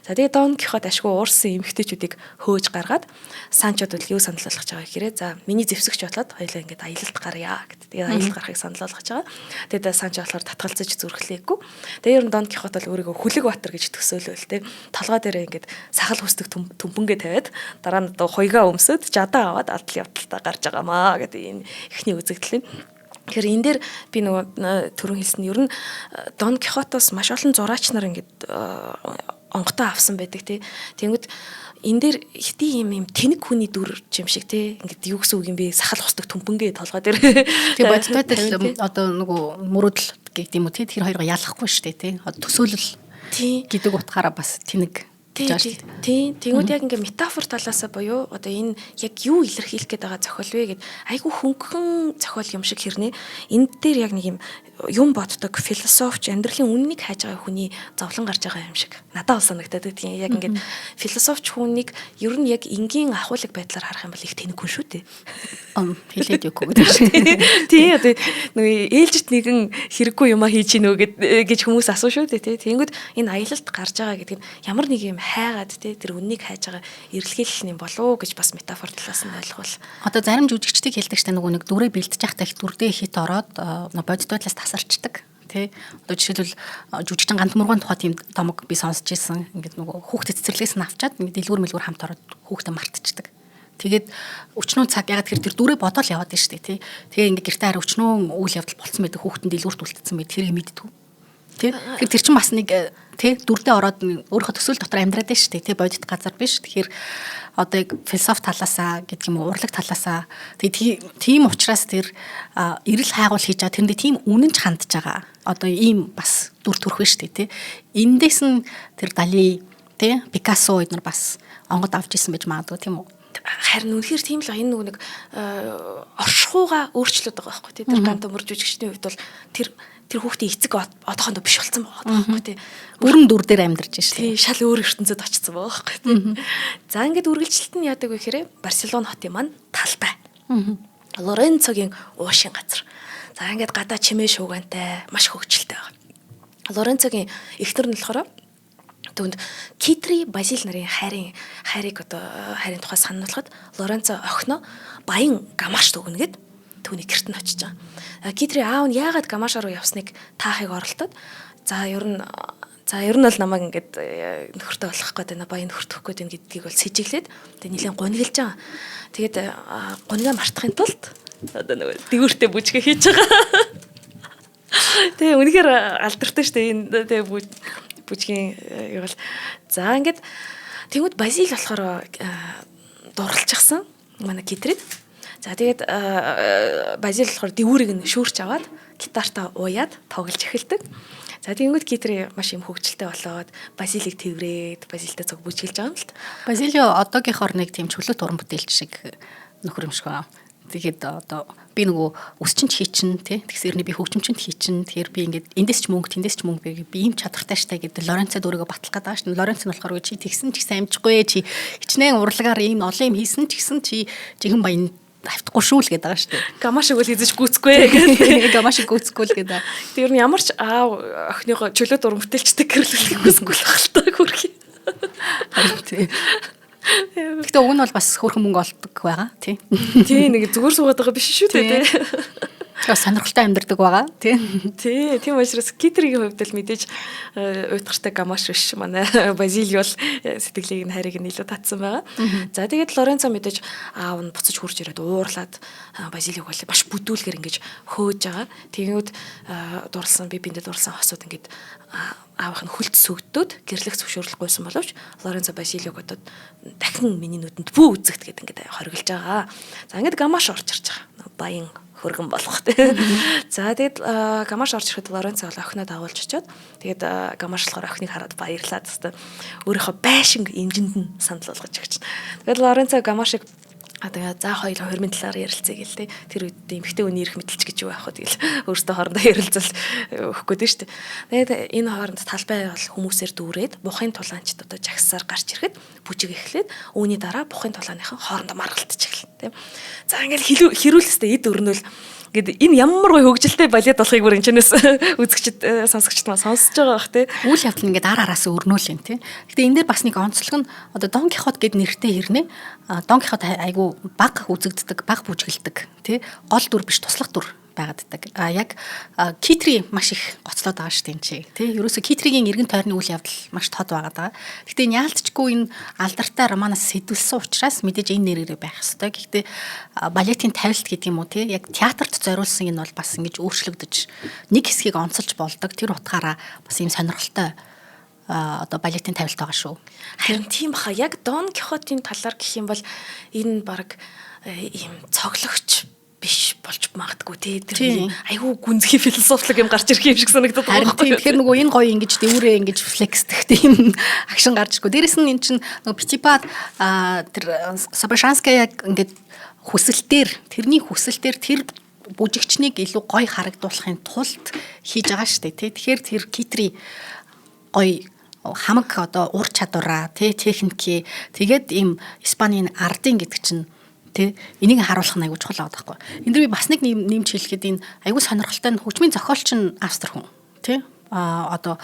За тэгээд Дон Кихот ашгүй уурсан эмгтээчүүдийг хөөж гаргаад Санчод бол юу санал болгож байгаа гэхээр за миний зэвсэгч болоод хоёлаа ингээд аялалд гарья гэд. Тэгээд аялалд гарахыг санал болгож байгаа. Тэгээд Санчо болохоор татгалзаж зүрхлээгүй. Тэгээд ер нь Дон Кихот бол өөрийгөө Хүлэг Баатар гэж төсөөлөөл тэ. Толгой дээрээ ингээд сахал хүсдэг төмпөнгээ тавиад дараа нь одоо хуйгаа өмсөд жадаа аваад алдал явдалтаа гарч байгаамаа гэдэг энэ эхний үзэгдэл юм. Тэгэхээр энэ дээр би нөгөө түрүүн хэлсэн ер нь Дон Кихотоос маш олон зураач нар ингээд онготоо авсан байдаг тий. Тэнгүүд энэ дээр хитий юм тэнэг хүний дүр юм шиг тий. Ингээд юу гэсэн үг юм бэ? Сахал хусдаг төмпөнгээ толгой дээр. Тэгээ бодит байдал одоо нөгөө мөрөөдөл гэдэг юм уу тий. Тэр хоёроо ялахгүй шүү дээ тий. Одоо төсөөлөл гэдэг утгаараа бас тэнэг. Тийм. Тэнгүүд яг ингээ метафор талаасаа буюу одоо энэ яг юу илэрхийлэх гээд байгаа зохиол вэ гэд айгүй хөнгөн зохиол юм шиг хэрнээ. Энэ дээр яг нэг юм боддог философч амьдралын үннийг хайж байгаа хүний зовлон гарч байгаа юм шиг надад бол санагдаад байдаг. Яг ингээд философч хүнийг ер нь яг энгийн ахиулаг байдлаар харах юм бол их тэнэг хүн шүү дээ. Хэлээд юугүй гэдэг шиг. Тийм, одоо нөгөө ээлжит нэгэн хэрэггүй юмаа хийж гинүү гэж хүмүүс асуу шүү дээ тий. Тэнгүүд энэ аялалд гарч байгаа гэдэг нь ямар нэг юм хайгаад тий, тэр үннийг хайж байгаа эрэлхийлэл юм болов уу гэж бас метафор талаас нь ойлгуул. Одоо зарим жүжигчдийг хэлдэг штэ нөгөө нэг дүрээ бэлтэж явахдаа их дүрдээ хит ороод бодит байдлаас тасарчдаг тий. Одоо жишээлбэл жүжигчин ганц мөргөн тухай тийм домог би сонсч ирсэн. Ингээд нөгөө хүүхдэд цэцэрлэгээс нь авчаад ингээд дэлгүүр мэлгүүр хамт ороод хүүхдээ мартчихдаг. Тэгээд өчнөө цаг ягаад тэр дүрээ бодоол яваад байна шүү дээ тий. Тэгээ ингээд гэртээ хараа өчнөө үйл явдал болцсон байдаг, хүүхдэн дэлгүүрт үлдсэн байд тэрийг мэддэг. Тий. Тэгэхээр тэр чинь бас нэг тий дүрдээ ороод өөрийнхөө төсөөл дотор амьдраад байна шүү дээ тий, бодит газар биш. Тэгэхээр одоо яг философи талаасаа гэдэг юм уу, урлаг талаасаа тэгээ тийм учраас тэр эрэл хайгуул хийж байгаа тэрэндээ тийм үнэнч хандж байгаа. Одоо ийм бас дүр төрх байна шүү дээ тий. Эндээс нь тэр Дали тий, Пикассо эднэр бас онгод авч исэн байж магадгүй тийм үү? Харин үнэхээр тийм л энэ нөгөө нэг оршихууга өөрчлөд байгаа байхгүй тий. Тэр ганц өмөр жүжигчдийн хувьд бол тэр хүүхдийн эцэг одоохондоо биш болсон байгаа байхгүй тий. Бүрэн дүр дээр амьдарч шээ. Тий, шал өөр ертөнцөд очсон байгаа байхгүй тий. За ингээд үргэлжлэлт нь яадаг вэ гэхээр Барселона хотын маань талбай. Лоренцогийн уушийн газар. За ингээд гадаа чимээ шуугантай маш хөгжилтэй байгаа. Лоренцогийн эхнэр нь болохоор түүнд Китри Базил нарын хайрыг одоо хайрын тухай сануулхад Лоренцо охиноо баян гамаш дүгнэ гэд түүний гэрт нь очиж байгаа. Китри аав нь яагаад гамаш руу явсныг таахыг оролдоод за ер нь За ер нь бол намайг ингээд нөхөртэй болох гээд байна, баян нөхөртөх гээд байна гэдгийг бол сэжиглээд тэгээ нэлээд гуниглаж байгаа. Тэгээд гунигаа мартахын тулд одоо нөгөө дэвүүртэй бүжгээ хийж байгаа. Тэгээ үнэхээр алдартай шүү дээ энэ тэгээ бүжгийн юу бол. За ингээд тэнгууд Базил болохоор дурлчихсан манай Китрид. За тэгээд Базил болохоор дэвүүрийг нь шүүрч аваад гитартаа ууяад тоглож эхэлдэг. За тэгэнгүүт Китри маш юм хөгжилтэй болоод Базилийг тэврээд Базилтай цуг бүжгэлж байгаа юм л та. Базилио одоогийнхоор нэг тийм чөлөөт уран бүтээлч шиг нөхөр юм шиг байна. Тэгээд одоо би нөгөө өсчинч хийчин тий тэгсэрний би хөгжимчинд хийчин, тэгэхээр би ингээд эндээс ч мөнгө, тэндээс ч мөнгө, би ийм чадвартай штэ гэдэг Лоренцод өөрийгөө батлах гэдэг шүү. Лоренц нь болохоор чи тэгсэн ч гэсэн амжихгүй, чи хичнээн урлагаар ийм олон юм хийсэн ч гэсэн чи жинхэнэ баян хавтахгүй шүү л гэдэг байгаа шүү дээ. Гамаа шиг бол хэзээ ч гүйцэхгүй гэдэг. Гамаа шиг гүйцэхгүй л гэдэг. Тэр нь ямар ч аав охиныгоо чөлөөт уран бүтээлчтэй гэрлүүлэхийг хүсэхгүй л байх л та хөрхий. Харин тий. Гэхдээ уг нь бол бас хөөрхөн мөнгө олдог байгаа тий. Тий, нэг зүгээр суугаад байгаа биш шүү дээ тий. Тэгээ сонирхолтой амьдардаг байгаа тий. Тий, тийм учраас Китригийн хувьд л мэдээж уйтгартай гамаш биш. Манай Базили бол сэтгэлийг нь хайрыг нь илүү татсан байгаа. За тэгээд Лоренцо мэдээж аав нь буцаж хурж ирээд уурлаад Базилиг бол маш бүдүүлгээр ингэж хөөж байгаа. Тэгэнгүүт дурлсан би биэндээ дурлсан хосууд ингээд аавынх нь хөлт сүгдөөд гэрлэх зөвшөөрөл гуйсан боловч Лоренцо Базилиг одоо дахин миний нүдэнд бүү үзэгт гэдэг ингээд хоригдж байгаа. За ингээд гамаш орж ирж байгаа. Баян хөргөн болох тий. За тэгээд гамаш орж ирэхэд Лоренцо бол охиноо дагуулж очиод тэгээд гамаш болохоор охиныг хараад баярлаад хэвээр өөрийнхөө байшинг эмжинд нь санал болгож өгч. Тэгээд Лоренцо гамашыг тэгээ за хоёул хормын талаар ярилцъя гэл те. Тэр үед эмэгтэй хүний эрх мэдэлч гэж юу байх вэ тэгэл өөртөө хоорондоо ярилцал өгөх гээд нь шүү дээ. Тэгээд энэ хооронд талбай бол хүмүүсээр дүүрээд бухын тулаанчд одоо жагсаар гарч ирэхэд бүжиг эхлээд үүний дараа бухын тулааныхан хоорондоо маргалтж эхэлнэ те. За ингээл хэрүүлстэй эд өрнөл гээд энэ ямар гоё хөгжилтэй балет болохыг бүр энэ чэнэс үзэгчд сонсогчд маань сонсож байгаа бах те. Үйл явдал ингээд ар араас өрнөөл юм те. Гэтэ энэ дээр бас нэг онцлог нь одоо Дон Кихот гэд нэртэй хэрнээ Дон Кихот айгу баг үзэгддэг, баг бүжгэлдэг те. Гол дүр биш, туслах дүр байгаад байдаг. А яг Китри маш их гоцлоод байгаа шүү дээ энэ чи. Тэ ерөөсө Китригийн эргэн тойрны үйл явдал маш тод байгаад байгаа. Гэтэ энэ яалтчгүй энэ алдартай романаас сэдвэлсэн учраас мэдээж энэ нэрээрээ байх ёстой. Гэхдээ балетын тавилт гэдэг юм уу тий яг театрт зориулсан энэ бол бас ингэж өөрчлөгдөж нэг хэсгийг онцолж болдог. Тэр утгаараа бас ийм сонирхолтой одоо балетын тавилт байгаа шүү. Харин тийм баха. Яг Дон Кихотын талаар гэх юм бол энэ баг ийм цоглогч биш болж магадгүй тий. Тэр айгүй гүнзгий философлог юм гарч ирэх юм шиг санагдаад байгаа байхгүй. Тэгэхээр нөгөө энэ гоё ингэж дэврээ ингэж флексдэх тийм агшин гарч ирэхгүй. Дээрэс нь эн чинь нөгөө Петипа тэр Сабашанская ингээд хүсэлтээр тэрний хүсэлтээр тэр бүжигчнийг илүү гоё харагдуулахын тулд хийж байгаа шүү дээ тий. Тэгэхээр тэр Китри гоё хамаг одоо ур чадвараа тий техникээ тэгээд ийм Испанийн ардын гэдэг чинь тий энийг харуулах нь аягүй чухал байгаа байхгүй. Энд дэр би бас нэг нэмж хэлэхэд энэ аягүй сонирхолтой нь хөгжмийн зохиолч нь Австри хүн тий а одоо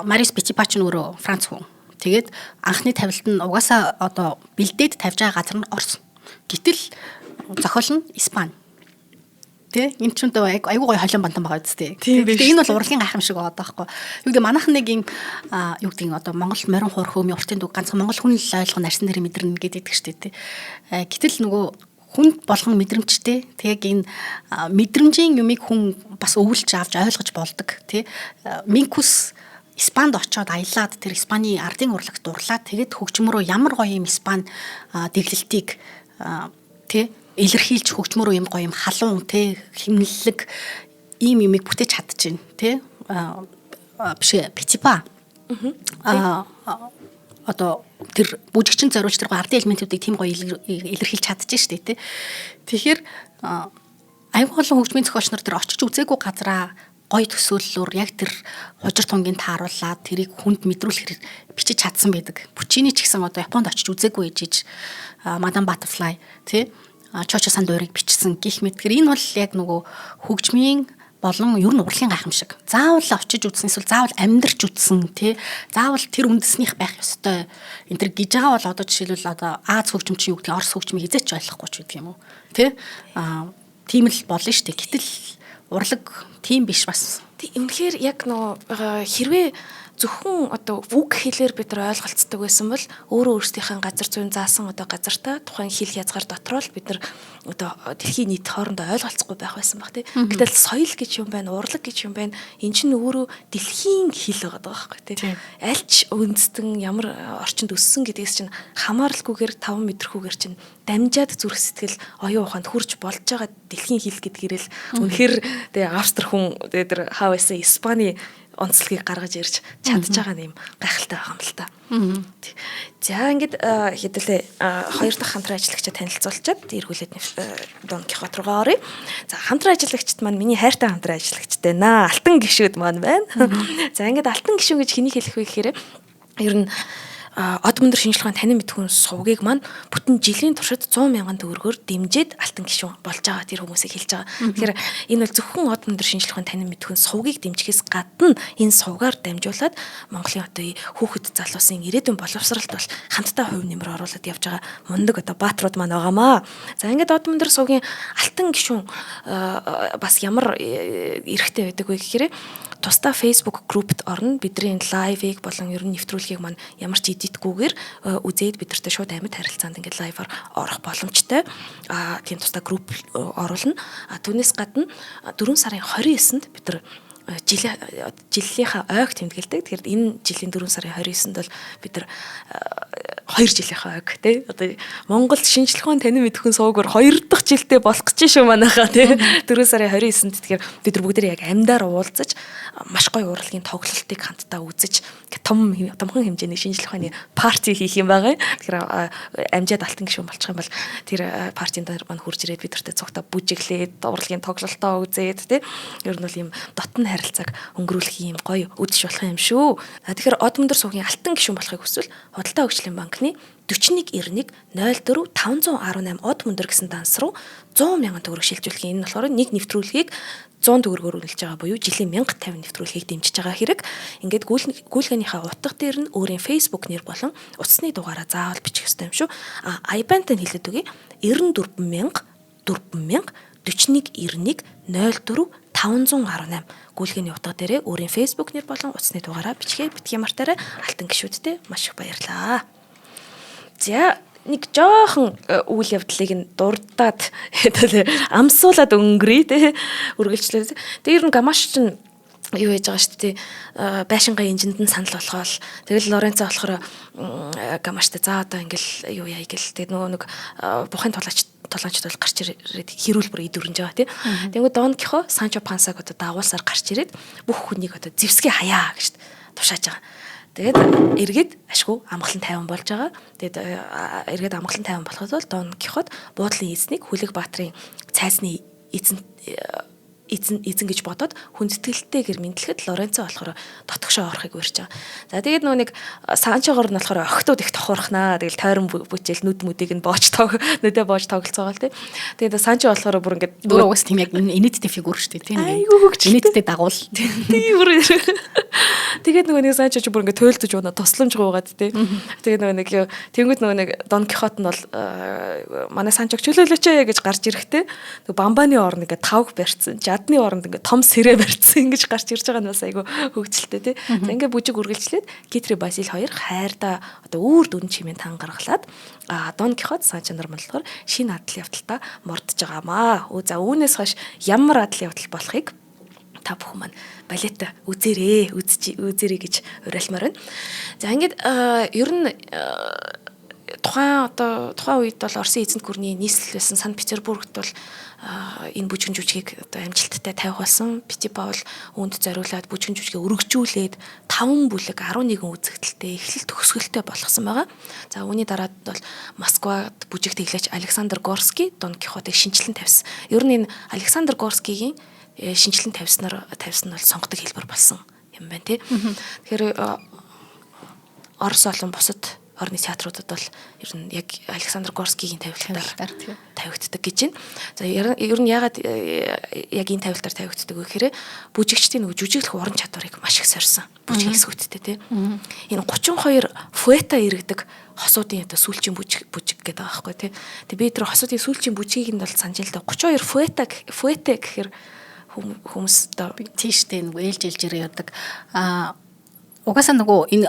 Марис Петипа ч өөрөө Франц хүн. Тэгээд анхны тавилт нь угаасаа одоо бэлдээд тавьж байгаа газар нь Орос. Гэтэл зохиол нь Испани. Тэ энэ ч үнтэй айгүй гоё холион бантан байгаа үстэй. Тэгээ энэ бол урлагийн гайхамшиг байгаа даахгүй. Юу гэдэг манайхан нэг юм юу гэдэг одоо Монгол морин хуур хөөмийн уртын дүг ганцхан монгол хүн л ойлгох нарсан дээр мэдэрнэ гэдэг штэ тэ. Гэтэл нөгөө хүн болгон мэдрэмжтэй. Тэгээ энэ мэдрэмжийн юмыг хүн бас өвлж авч ойлгож болдог тий. Минкус Испанд очоод аялаад тэр Испаний ардын урлагт дурлаад тэгээд хөгжмөрөө ямар гоё юм Испани дэглэлтийг тий илэрхийлж хөгжмөрөө юм гоё юм халуун тий химнэлэг ийм юмыг бүтээж чадчихээн тий биш Петипа одоо тэр бүжигчин зориулж тэр ардын элементүүдийг тийм гоё илэрхийлж чадчихээн шүү дээ тий. Тэгэхээр аюул олон хөгжмийн зохиолч нар тэр очиж үзээгүй газараа гоё төсөөллөөр яг тэр хужир тунгийн тааруулаад тэрийг хүнд мэдрүүлэхэр бичиж чадсан байдаг. Пучини ч гэсэн одоо Японд очиж үзээгүй ээжиж Мадам Баттерфлай тий Чочо сан дуурийг бичсэн гих мэт. Тэгэхээр энэ бол яг нөгөө хөгжмийн болон ер нь урлагийн гайхамшиг. Заавал очиж үзсэн эсвэл заавал амьдрч үзсэн тий. Заавал тэр үндэснийх байх ёстой. Энэ төр гэж байгаа бол одоо жишээлбэл одоо Аз хөгжим чи юу гэдгийг Орос хөгжмийг хизээч ойлгохгүй ч гэдэг юм уу. Тий. Аа тийм л болно шүү дээ. Гэтэл урлаг тийм биш бас. Тий, үнэхээр яг нөгөө хэрвээ Зөвхөн одоо үг хэлээр бид нар ойлголцдог байсан бол өөрөө өөрсдийнхээ газар зүйн заасан одоо газартаа тухайн хэл хязгаар дотроо л бид нар одоо дэлхийн нийт хоорондоо ойлголцохгүй байх байсан баг тий. Гэтэл соёл гэж юм байна, урлаг гэж юм байна. Эн чинь өөрөө дэлхийн хэл байгаа байхгүй тий. Аль ч үндэстэн ямар орчинд өссөн гэдгээс чинь хамааралгүйгээр 5 мэдрэхүүгээр чинь дамжаад зүрх сэтгэл оюун ухаанд хүрч болж байгаа дэлхийн хэл гэдгээрэл үнэхээр тэгээ Австри хүн тэгээ тэр хаа байсан Испани онцлогийг гаргаж ирж чадж байгаа юм гайхалтай байгаа юм л та. За ингээд хэдүүлээ хоёр дахь хамтран ажиллагчид танилцуулчаад эргүүлээд Дон Кихот руугаа оръё. За хамтран ажиллагчид маань миний хайртай хамтран ажиллагчтай наа. Алтан гişүүд маань байна. За ингээд алтан гişүн гэж хэнийг хэлэх вэ гэхээр ер нь од мөндөр шинжлэх ухааны танин мэдхүн сувгийг маань бүтэн жилийн туршид 100 мянган төгрөгөөр дэмжиж алтан гишүүн болж байгаа тэр хүмүүсийг хэлж байгаа. Тэгэхээр энэ бол зөвхөн од мөндөр шинжлэх ухааны танин мэдхүн сувгийг дэмжихээс гадна энэ сувгаар дамжуулаад Монголын одоо хүүхэд залуусын ирээдүйн боловсралд бол хамтдаа хувь нэмэр оруулаад явж байгаа мундаг одоо баатрууд маань байгаамаа. За ингээд од мөндөр сувгийн алтан гишүүн бас ямар эрхтэй байдаг вэ гэхээр тусдаа Facebook группт орно. Бидний live-ыг болон ер нь нэвтрүүлгийг маань ямар ч edit гүйгээр үзээд бид нартай шууд амьд харилцаанд ингээд live-аар орох боломжтой. Тийм тусдаа групп оруулна. Түүнээс гадна 4 сарын 29-нд бид нар жилийнхаа ойг тэмдэглэдэг. Тэгэхээр энэ жилийн 4 сарын 29-нд бол бид нар 2 жилийнхаа ойг тий. Одоо Монгол шинжлэх ухаан танин мэдхүн суугаар 2 дахь жилдээ болох гэж шүү манайхаа тий. 4 сарын 29-нд тэгэхээр бид нар бүгдээ яг амьдаар уулзаж маш гоё урлагийн тоглолтыг хамтдаа үзэж томхон хэмжээний шинжлэх ухааны party хийх юм байгаа. Тэгэхээр амжаад алтан гишүүн болчих юм бол тэр party-н дээр маань хурж ирээд бид нартай цугтаа бүжиглээд урлагийн тоглолтоо үзээд тий. Ер нь бол ийм дотн харилцааг өнгөрүүлэх юм гоё үдших болох юм шүү. Тэгэхээр од мөндөр сувгийн алтан гишүүн болохыг хүсвэл Худалдаа хөгжлийн банкны 41 91 04 518 од мөндөр гэсэн данс руу 100 мянган төгрөг шилжүүлэх. Энэ нь болохоор нэг нэвтрүүлгийг 100 төгрөгөөр үнэлж байгаа буюу жилийн 1050 нэвтрүүлгийг дэмжиж байгаа хэрэг. Ингээд гүйлгээнийхээ утга дээр нь өөрийн Facebook нэр болон утасны дугаараа заавал бичих ёстой юм шүү. А IBAN-тай нь хэлээд өгье. 94 4000 41 91 04 518 гүйлгээний утга дээрээ өөрийн Facebook нэр болон утасны дугаараа бичгээ битгий мартаарай. Алтан гишүүдтэй маш их баярлалаа. За нэг жоохон үйл явдлыг нь дурдаад амсуулаад өнгөрье те үргэлжлээ. Тэгээ ер нь Гамаш чинь юу яаж байгаа шүү дээ. Байшингаа инжинд нь санал болгоол. Тэгэл Лоренцо болохоор Гамаштай за одоо ингээл юу яа гэл. Тэгээд нөгөө нэг бухын тулаанчд бол гарч ирээд хэрүүл бүр идүрэнж байгаа тий. Тэнгүү Дон Кихо Санчо Пансаг одоо дагуулсаар гарч ирээд бүх хүнийг одоо зевсгээ хаяа гэж тушааж байгаа. Тэгээд эргээд ашгүй амгалан тайван болж байгаа. Тэгээд эргээд амгалан тайван болоход бол Дон Кихот буудлын эзнийг Хүлэг Баатрын цайсны эзэн эзэн гэж бодоод хүндэтгэлтэйгэр мэдлэхэд Лоренцо болохоор дотгошоо орохыг урьж байгаа. За тэгээд нөгөө нэг Санчогоор нь болохоор охтууд их тохуурхнаа. Тэгэл тойрон бүжээл нүд мүдийг нь боож тог нүдэ боож тоглолцоогоол тий. Тэгээд Санчо болохоор бүр ингээд өөрөө угаас тийм яг инээдтэй фигүр шүү дээ тий. Айгуу хөгжил. Инээдтэй дагуул. Тийм бүр. Тэгээд нөгөө нэг Санчо ч бүр ингээд туйлдж унаа тусламж гуугаад тий. Тэгээд нөгөө нэг тэнгууд нөгөө нэг Дон Кихот нь бол манай Санчог чөлөөлөөч гэж гарч ирэхдээ нөгөө бамбаны орн ингээд тавг барьцсан. Жадны оронд ингээд том сэрэ барьцсан ингэж гарч ирж байгаа нь бас айгүй хөгжилтэй тий. За ингээд бүжиг үргэлжлээд Китри Базил хоёр хайрда одоо үүр дүн чимээ тан гаргалаад Дон Кихот Санчо нар болохоор шинэ адал явдалтаа мордож байгаамаа. За үүнээс хойш ямар адал явдал болохыг та бүхэн маань балет үзээрэй, үзээрэй гэж уриалмаар байна. За ингээд ер нь тухайн үед бол Оросын эзэнт гүрний нийслэл байсан Санкт Петербургт бол энэ бүжгэн жүжигийг одоо амжилттай тавих болсон. Петипа бол үүнд зориулаад бүжгэн жүжигээ өргөжүүлээд 5 бүлэг 11 үзэгдэлтэй эхлэл төгсгөлтэй болгосон байгаа. За үүний дараа бол Москвад бүжиг тэглээч Александр Горский Дон Кихотыг шинжилэн тавьсан. Ер нь энэ Александр Горскигийн шинжилэн тавьснаар тавьсан нь бол сонгодог хэлбэр болсон юм байна тий. Тэгэхээр Орос олон бусад орны театруудад бол ер нь яг Александр Горскигийн тавилтаар тавигддаг гэж байна. За ер нь яагаад яг энэ тавилтаар тавигддаг вэ гэхээр бүжигчдийн нөгөө жүжиглэх уран чадварыг маш их сорьсон. Бүжиг хэсгүүдтэй тий. Энэ 32 фуэта иргэдэг хосуудын одоо сүүлчийн бүжиг гэдэг байгаа байхгүй тий. Тэг би тэр хосуудын сүүлчийн бүжгийг нь бол санаж л да 32 фуэта гэхээр хүмүүс одоо тийштэй нөгөө ээлж ээлжээрээ явдаг. Угаасаа нөгөө энэ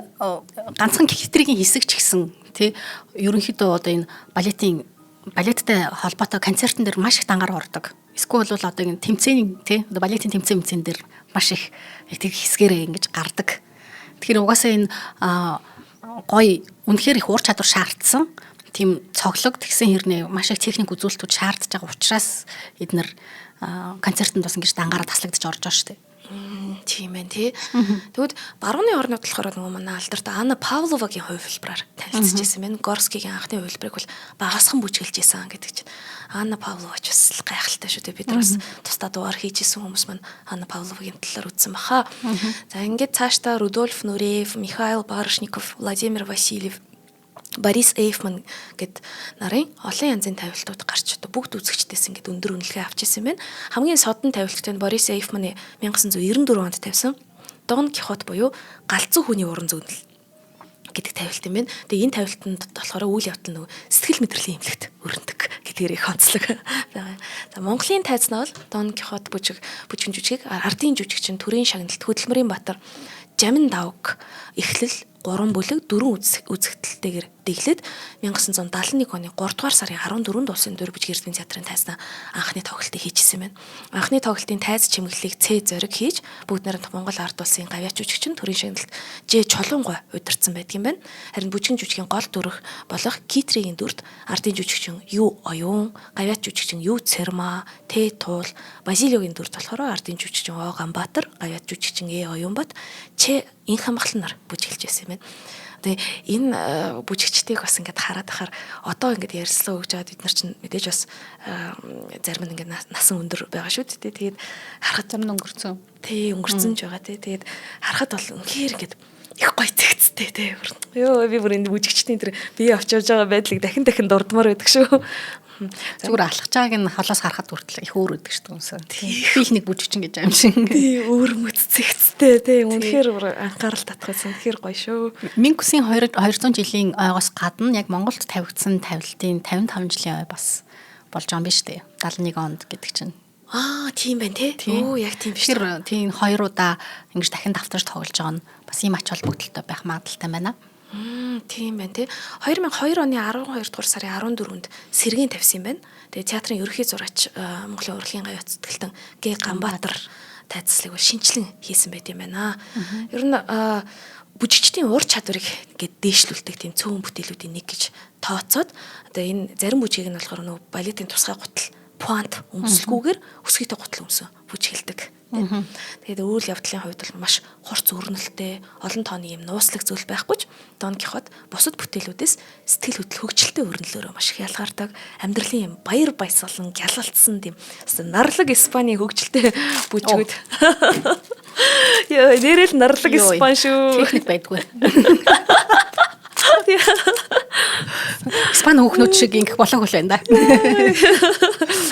ганцхан Китригийн хэсэг ч гэсэн тий ерөнхийдөө одоо энэ балеттай холбоотой концертын дээр маш их дангаар ордог. Эсвэл бол одоо энэ тэмцээн тий одоо балетын тэмцээн дээр маш их яг тэр хэсгээрээ ингэж гардаг. Тэгэхээр угаасаа энэ гоё үнэхээр их ур чадвар шаардсан тийм цоглог тэгсэн хэрнээ маш их техник үзүүлэлтүүд шаардж байгаа учраас эднэр концертанд бас ингэж дангаараа таслагдаж орж байгаа шүү дээ. Тийм байна тий. Тэгвэл барууны орнууд болохоор нөгөө манай алдарт Анна Павловагийн хувилбараар танилцж байсан байна. Горскигийн анхны хувилбарыг бол багасхан бүжгэлж исэн гэдэг чинь. Анна Павлова ч бас гайхалтай шүү дээ. Бид нар бас тусдаа дугаар хийж исэн хүмүүс маань Анна Павловагийн талаар үзсэн баха. За ингээд цаашдаа Рудольф Нуреев, Михаил Барышников, Владимир Васильев, Борис Эйфман гэд нарын олон янзын тавилтууд гарч одоо бүгд үзэгчдээс ингээд өндөр үнэлгээ авч ирсэн байна. Хамгийн содон тавилттай нь Борис Эйфманы 1994 онд тавьсан Дон Кихот буюу галзуу хүний уран зөгнөл гэдэг тавилт юм байна. Тэгээ энэ тавилтанд болохоор үйл явдал нөгөө сэтгэл мэдрэлийн эмнэлэгт өрнөдөг гэдгээр их онцлог байгаа. За Монголын тайзнаа бол Дон Кихот бүжгэн жүжигийг ардын жүжигчин Төрийн шагналт Хөдөлмөрийн Баатар Жамин давг эхлэл 3 бүлэг 4 үзэгдэлтэйгээр дэглээд 1971 оны 3 дугаар сарын 14-нд Улсын дуурь бүжиг эрдмийн театрын тайзнаа анхны тоглолтыг хийжсэн байна. Анхны тоглолтын тайз чимэглэлийг Ц зориг хийж бүгд найрамдах Монгол ард улсын гавьяач жүжигчин Төрийн шагналт Ж Чулуунгой удирдсан байдаг юм байна. Харин бүжгэн жүжигийн гол дүрх болох Китригийн дүрт ардын жүжигчин Ю Оюун, гавьяач жүжигчин Ю Цэрма, Т Туул, Базилиогийн дүрт болохоор ардын жүжигчин О Ганбаатар, гавьяач жүжигчин Э Оюунбат, Ч Инх хамгаалан нар бүжиглж байсан юм байна. Тэгээ энэ бүжигчдийг бас ингээд хараад ахаар одоо ингээд ярьслаа өгч аваад бид нар чинь мэдээж бас зарим нь ингээд насан өндөр байгаа шүү дээ. Тэгээд харахад зарим нь өнгөрцөн. Тий, өнгөрцөн ч байгаа тий. Тэгээд харахад бол үнэхээр ингээд их гоё зэгцтэй тий. Йоо би бүр энэ бүжигчдийн тэр бие авч явж байгаа байдлыг дахин дахин дурдмаар байдаг шүү. Зүгээр алхаж байгааг нь холоос харахад хүртэл их өөр өгдөг шүү дээ. Би их нэг бүжигчин гэж юм шиг. Тий, өөр мэт зэгцтэй тий. Үнэхээр анхаарал татхаас үнэхээр гоё шүү. Минкусийн 200 жилийн ойгоос гадна яг Монголд тавигдсан тавилтын 55 жилийн ой бас болж байгаа юм биш үү? 71 онд гэдэг чинь. Аа, тийм байна тий. Өө, яг тийм биш. Тэр тийм хоёр удаа ингэж дахин давтарч тоглож байгаа нь бас ийм ач холбогдолтой байх магадлалтай байна. Тийм байна тий. 2002 оны 12 дугаар сарын 14-нд сэргийн тавьсан юм байна. Тэгээ театрын ерөнхий зураач Монголын урлагийн гавьяат зүтгэлтэн Г Ганбаатар тайзлыг бол шинчлэн хийсэн байт юм байна. Ер нь бүжигчдийн ур чадварыг ингээд дээшлүүлдэг тийм цөөн бүтээлүүдийн нэг гэж тооцоод одоо энэ зарим бүжгийг нь болохоор нөгөө балетын тусгай гутал пуант өмслгүүгээр өсгийтэй гутал өмсөн бүжгэлдэг. Тэгээд үйл явдлын хувьд бол маш хурц өрнөлттэй, олон тооны юм нууцлаг зүйл байхгүй ч Дон Кихот бусад бүтээлүүдээс сэтгэл хөдлөл хөгжилтэй өрнөлөөрөө маш их ялгардаг. Амьдралын юм баяр баясгалан гялалтсан тийм нарлаг Испанийн хөгжилтэй бүжгүүд. Йоо, нэрэл нарлаг Испан шүү. Техник байдгүй. Испани хүүхнүүд шиг ингэх болоогүй л байна да.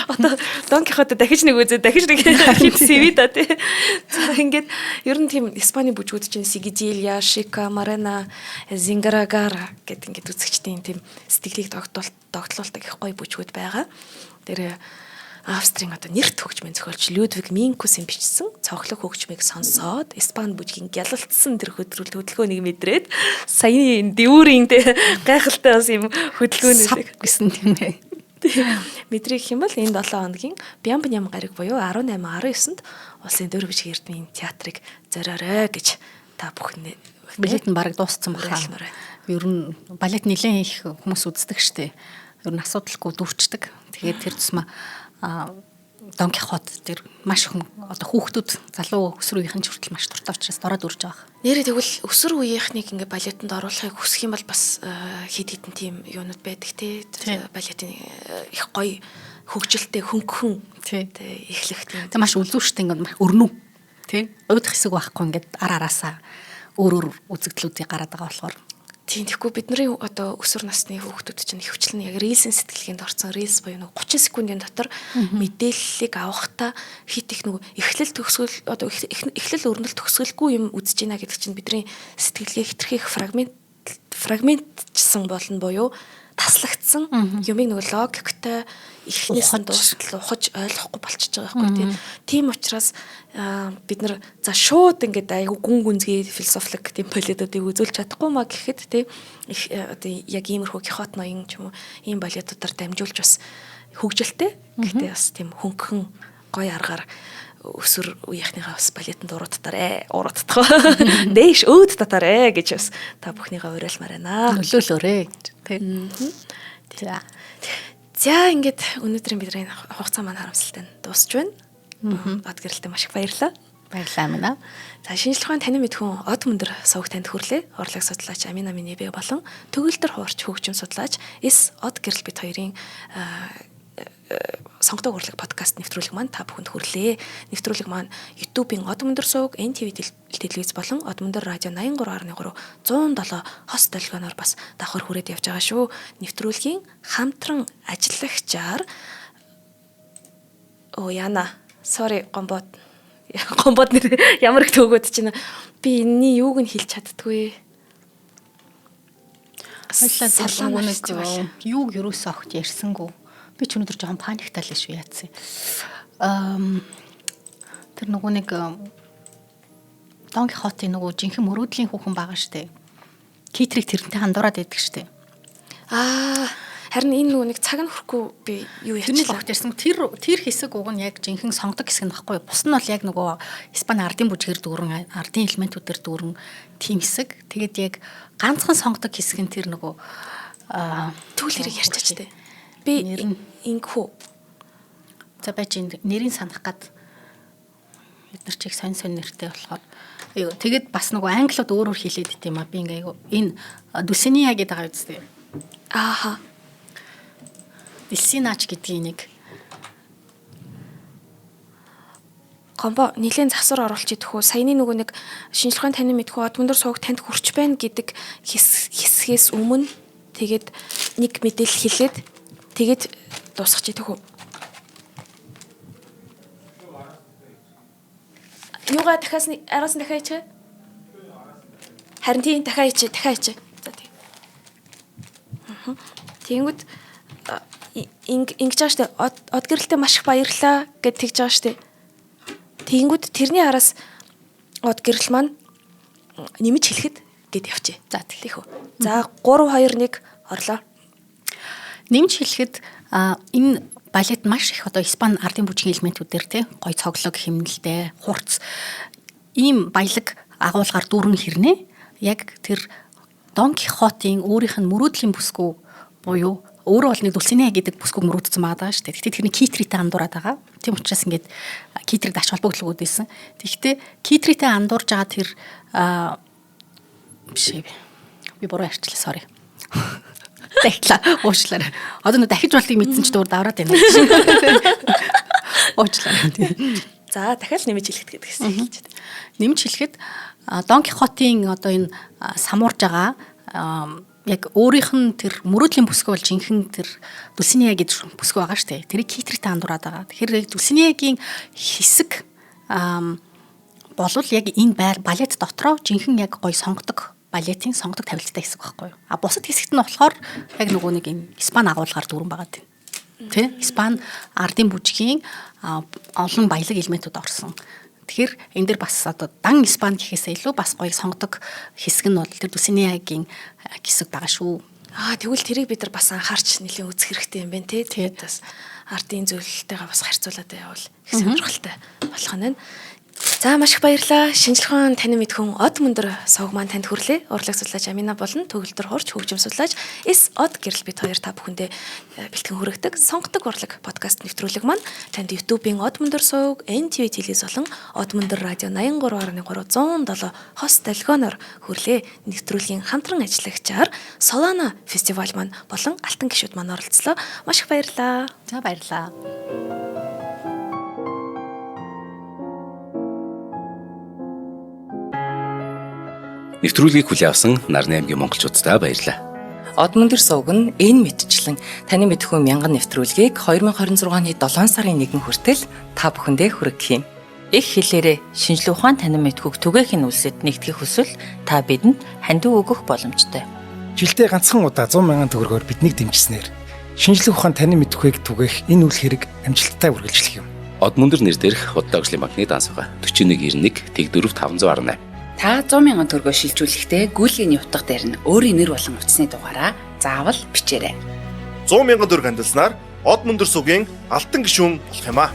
Одоо Дон Кихоте дахиж нэг үзээ, дахиж нэг хит CV да тий. За ингээд ер нь тийм Испани бүжгүүд чинь Сигизилия, Шика, Марена, Зингарагара гэдэг ингээд үзэгчдийн тийм сэтгэлийг догтлуулдаг их гоё бүжгүүд байгаа. Тэр Австрийн одоо нэрт хөгжмийн зохиолч Людвиг Минкусийн бичсэн цоглог хөгжмийг сонсоод Испани бүжгийн гялалтсан тэр хөдөлгөөнийг мэдрээд саяны энэ дэвүүрийн тэ гайхалтай бас юм хөдөлгөөнүүдийг гэсэн тийм ээ. Мэдрэх юм бол энэ 7 хоногийн Бямбням гараг буюу 18 19-нд Улсын дур бичгийн эрдмийн театрыг зориорой гэж та бүхэн Балет нь бараг дууссан баха. Ер нь балет нэлээд их хүмүүс үздэг штэ. Ер нь асуудалгүй дүүрчдэг. Тэгээд тэр тусмаа Дон Кихот дээр маш их одоо хүүхдүүд залуу өсвөр үеийнхэн ч хүртэл маш дуртай учраас дорой дүрж байгаа. Нэрээ тэгвэл өсвөр үеийнхнийг ингээ балетанд оруулахыг хүсэх юм бол бас хэд хэдэн тийм юунууд байдаг тий. Балетын их гоё хөгжилтэй хөнгөн тий эхлэх тийм. Тэг маш үлзүүштэй ингээ өрнүү тий. Уйдах хэсэг байхгүй ингээд ар араасаа өөр өөр үзэгдлүүдийг гараад байгаа болохоор. Тийм, тэгэхгүй бидний одоо өсвөр насны хүүхдүүд чинь ихэвчлэн яг рилсийн сэтгэлгээнд орсон. Рилс буюу нөгөө 30 секундын дотор мэдээллийг авахдаа хит их нөгөө эхлэл төгсгөл одоо эхлэл өрнөл төгсгөлгүй юм үзэж байна гэдэг чинь бидний сэтгэлгээ хитрхи их фрагментчсан болно буюу Таслагдсан юмыг нөгөө логиктой эхнээс нь дуустал ухаж ойлгохгүй болчихж байгаа байхгүй тийм. Тийм учраас бид нар за шууд ингээд айгу гүн гүнзгий философик тийм балетуудыг үзүүлж чадахгүй маа гэхэд тийм их одоо яг иймэрхүү Кихот ноён ч юм уу ийм балетуудаар дамжуулж бас хөгжилтэй. Гэхдээ бас тийм хөнгөн гоё аргаар өсвөр үеийнхнийхээ бас балетанд уруудтаарэ уруудтах. Дээш өөд татаарэ гэж бас та бүхнийгээ уриалмаар байна. Нөлөөлөөрэй гэж тийм. За. За ингээд өнөөдрийн бидний хугацаа маань харамсалтай нь дуусч байна. Од гэрэлтэй маш их баярлалаа. Баярлалаа Амина. За шинжлэх ухааны танин мэдхүн од мөндөр сувг танд хүрлээ. Урлаг судлаач Амина Минибэ болон төгөлдөр хуурч хөгжим судлаач Эс од гэрэл бит хоёрын сонгодог урлаг подкаст нэвтрүүлэг маань та бүхэнд хүрлээ. Нэвтрүүлэг маань YouTube-ийн од мөндөр сувг, NTV телевиз болон од мөндөр радио 83.3 107 хос долгионоор бас давхар хүрээд явж байгаа шүү. Нэвтрүүлгийн хамтран ажиллагчаар Яна, sorry гомбод. Гомбод нэр ямар их төгөөд чинь би энэний юуг нь хэлж чаддгүй. Хоёлаа нэг юуг юусоо огт ярьсангүй. Би ч өнөөдөр жоохон паниктай л шүү яатсан. Тэр нөгөө нэг Дон Кихотын нөгөө жинхэнэ мөрөөдлийн хүүхэн байгаа штэ. Китрик тэрнтэй хандураад байдаг штэ. Аа, харин энэ нөгөө нэг цаг нь хүрэхгүй би юу ярьчихлаа. Тэрний ярьсан. Тэр хэсэг уг нь яг жинхэнэ сонгодог хэсэг нь баггүй. Бус нь бол яг нөгөө Испани ардын бүжгээр дүүрэн, ардын элементүүдээр дүүрэн тийм хэсэг. Тэгээд яг ганцхан сонгодог хэсэг нь тэр нөгөө түүл хэрэг ярьчаач тээ. Би ингэхүү. За байж энэ нэрийг санах гад бид нар чиг сонь сонь нэртэй болохоор тэгээд бас нөгөө англиуд өөр өөр хэлээд идэм юм а би ингээ айгу энэ Дүсения гэдэг байгаа үстэй. Ааха. Дэлсинач гэдгийг нэг Гомбо нэлийн засвар оруулж идэх үү? Саяны нөгөө нэг шинжлэх ухааны танин мэдхүү од мөндөр сууг танд хүрч байна гэдэг хэсгээс өмнө тэгээд нэг мэдээлэл хэлээд тэгээд дуусгах идэх үү? Юугаа дахиас араас нь дахиад хийчих? Харин тийм дахиад хийчих, дахиад хийчих. За тийм. Тэнгүүд ингэж байгаа штэ. Од гэрэлтэй маш их баярлалаа гэд тэгж байгаа штэ. Тэнгүүд тэрний араас од гэрэл маань нэмж хэлэхэд гэд явчих. За тийх үү. За 3 2 1 орлоо. Нэмж хэлэхэд энэ балет маш их одоо Испани ардын бүжгийн элементүүдээр тий гой цоглог химнэлтэй хурц ийм баялаг агуулгаар дүүрэн хэрнээ яг тэр Дон Кихотын өөрийнх нь мөрөөдлийн бүсгүй буюу өөрөө бол нэг Дулсинея гэдэг бүсгүйг мөрөөдсөн байгаа даа шүү дээ. Гэхдээ тэрний Китритэй андуураад байгаа. Тийм учраас ингээд Китрид ач холбогдол өгөөд байсан. Тэгэхдээ Китритэй андуурж байгаа тэр биш ээ. Би буруу ярьчлаа, sorry. Дахилаа уучлаарай. Одоо нөө дахиж болтыг мэдсэн ч дуур давраад байна. Уучлаарай. За дахиад нэмж хэлэхэд гэдэг гэсэн хэлж байна. Нэмж хэлэхэд Дон Кихотын одоо энэ самуурж байгаа яг өөрийнх нь тэр мөрөөдлийн бүсгүй бол жинхэнэ тэр Дүлсиния гэж бүсгүй байгаа шүү дээ. Тэрийг Китртэй андуураад байгаа. Тэгэхээр яг Дүлсиниягийн хэсэг болвол яг энэ балет дотроо жинхэнэ яг гоё сонгодог балетын сонгодог тавилттай хэсэг байхгүй юу? А бусад хэсэгт нь болохоор яг нөгөө нэг юм Испани агуулгаар дүүрэн байгаа тийм. Тэ? Испани ардын бүжгийн олон баялаг элементүүд орсон. Тэгэхээр энэ дэр бас одоо дан Испани гэхээсээ илүү бас гоё сонгодог хэсэг нь бол тэр Дүсинеагийн хэсэг байгаа шүү. Аа тэгвэл тэрийг бид нар бас анхаарч нэлийн үзэх хэрэгтэй юм байна те. Тэгээд бас ардын зүйлтэйгээ бас харьцуулаад байвал их сонирхолтой болох нь байна. За маш их баярлалаа. Шинжлэх ухаан танин мэдхүн од мөндөр сувг маань танд хүрлээ. Урлаг судлаач Амина болон төгөлдөр хурч хөгжим судлаач Эс од гэрэл бит хоёр та бүхэндээ бэлтгэн хүргэдэг сонгодог урлаг подкаст нэвтрүүлэг маань танд YouTube-ийн од мөндөр сувг, NTV телевиз болон од мөндөр радио 83.3 107 хос долгионоор хүрлээ. Нэвтрүүлгийн хамтран ажиллагчаар Solana фестивал маань болон алтан гишүүд маань оролцлоо. Маш их баярлалаа. За баярлалаа. Нэвтрүүлгийг хүлээн авсан Нарны аймгийн монголчууддаа баярлалаа. Од мөндөр сувг нь энэ мэтчлэн таны мэдхүй мянган нэвтрүүлгийг 2026 оны 7 сарын 1 хүртэл та бүхэндээ хүргэх юм. Их хэлээрээ шинжлэх ухаан танин мэдхүйг түгээхийн үлсэд нэгтгэх хүсвэл та бидэнд хандив өгөх боломжтой. Жилдээ ганцхан удаа 100 мянган төгрөгөөр биднийг дэмжсэнээр шинжлэх ухаан танин мэдэхүйг түгээх энэ үйл хэрэг амжилттай үргэлжлэх юм. Од мөндөр нэр дээрх Худалдаа хөгжлийн банкны данс байгаа. 4191 Тэг4 518. Та 100 мянган төгрөгөөр шилжүүлэхдээ гүйлгээний утга дээр нь өөрийн нэр болон утасны дугаараа заавал бичээрэй. 100 мянган төгрөг хандилснаар Од мөндөр сувгийн алтан гишүүн болох юм аа.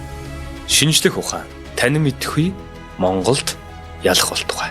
Шинжлэх ухаан танин мэдэхүй Монголд ялах болтугай.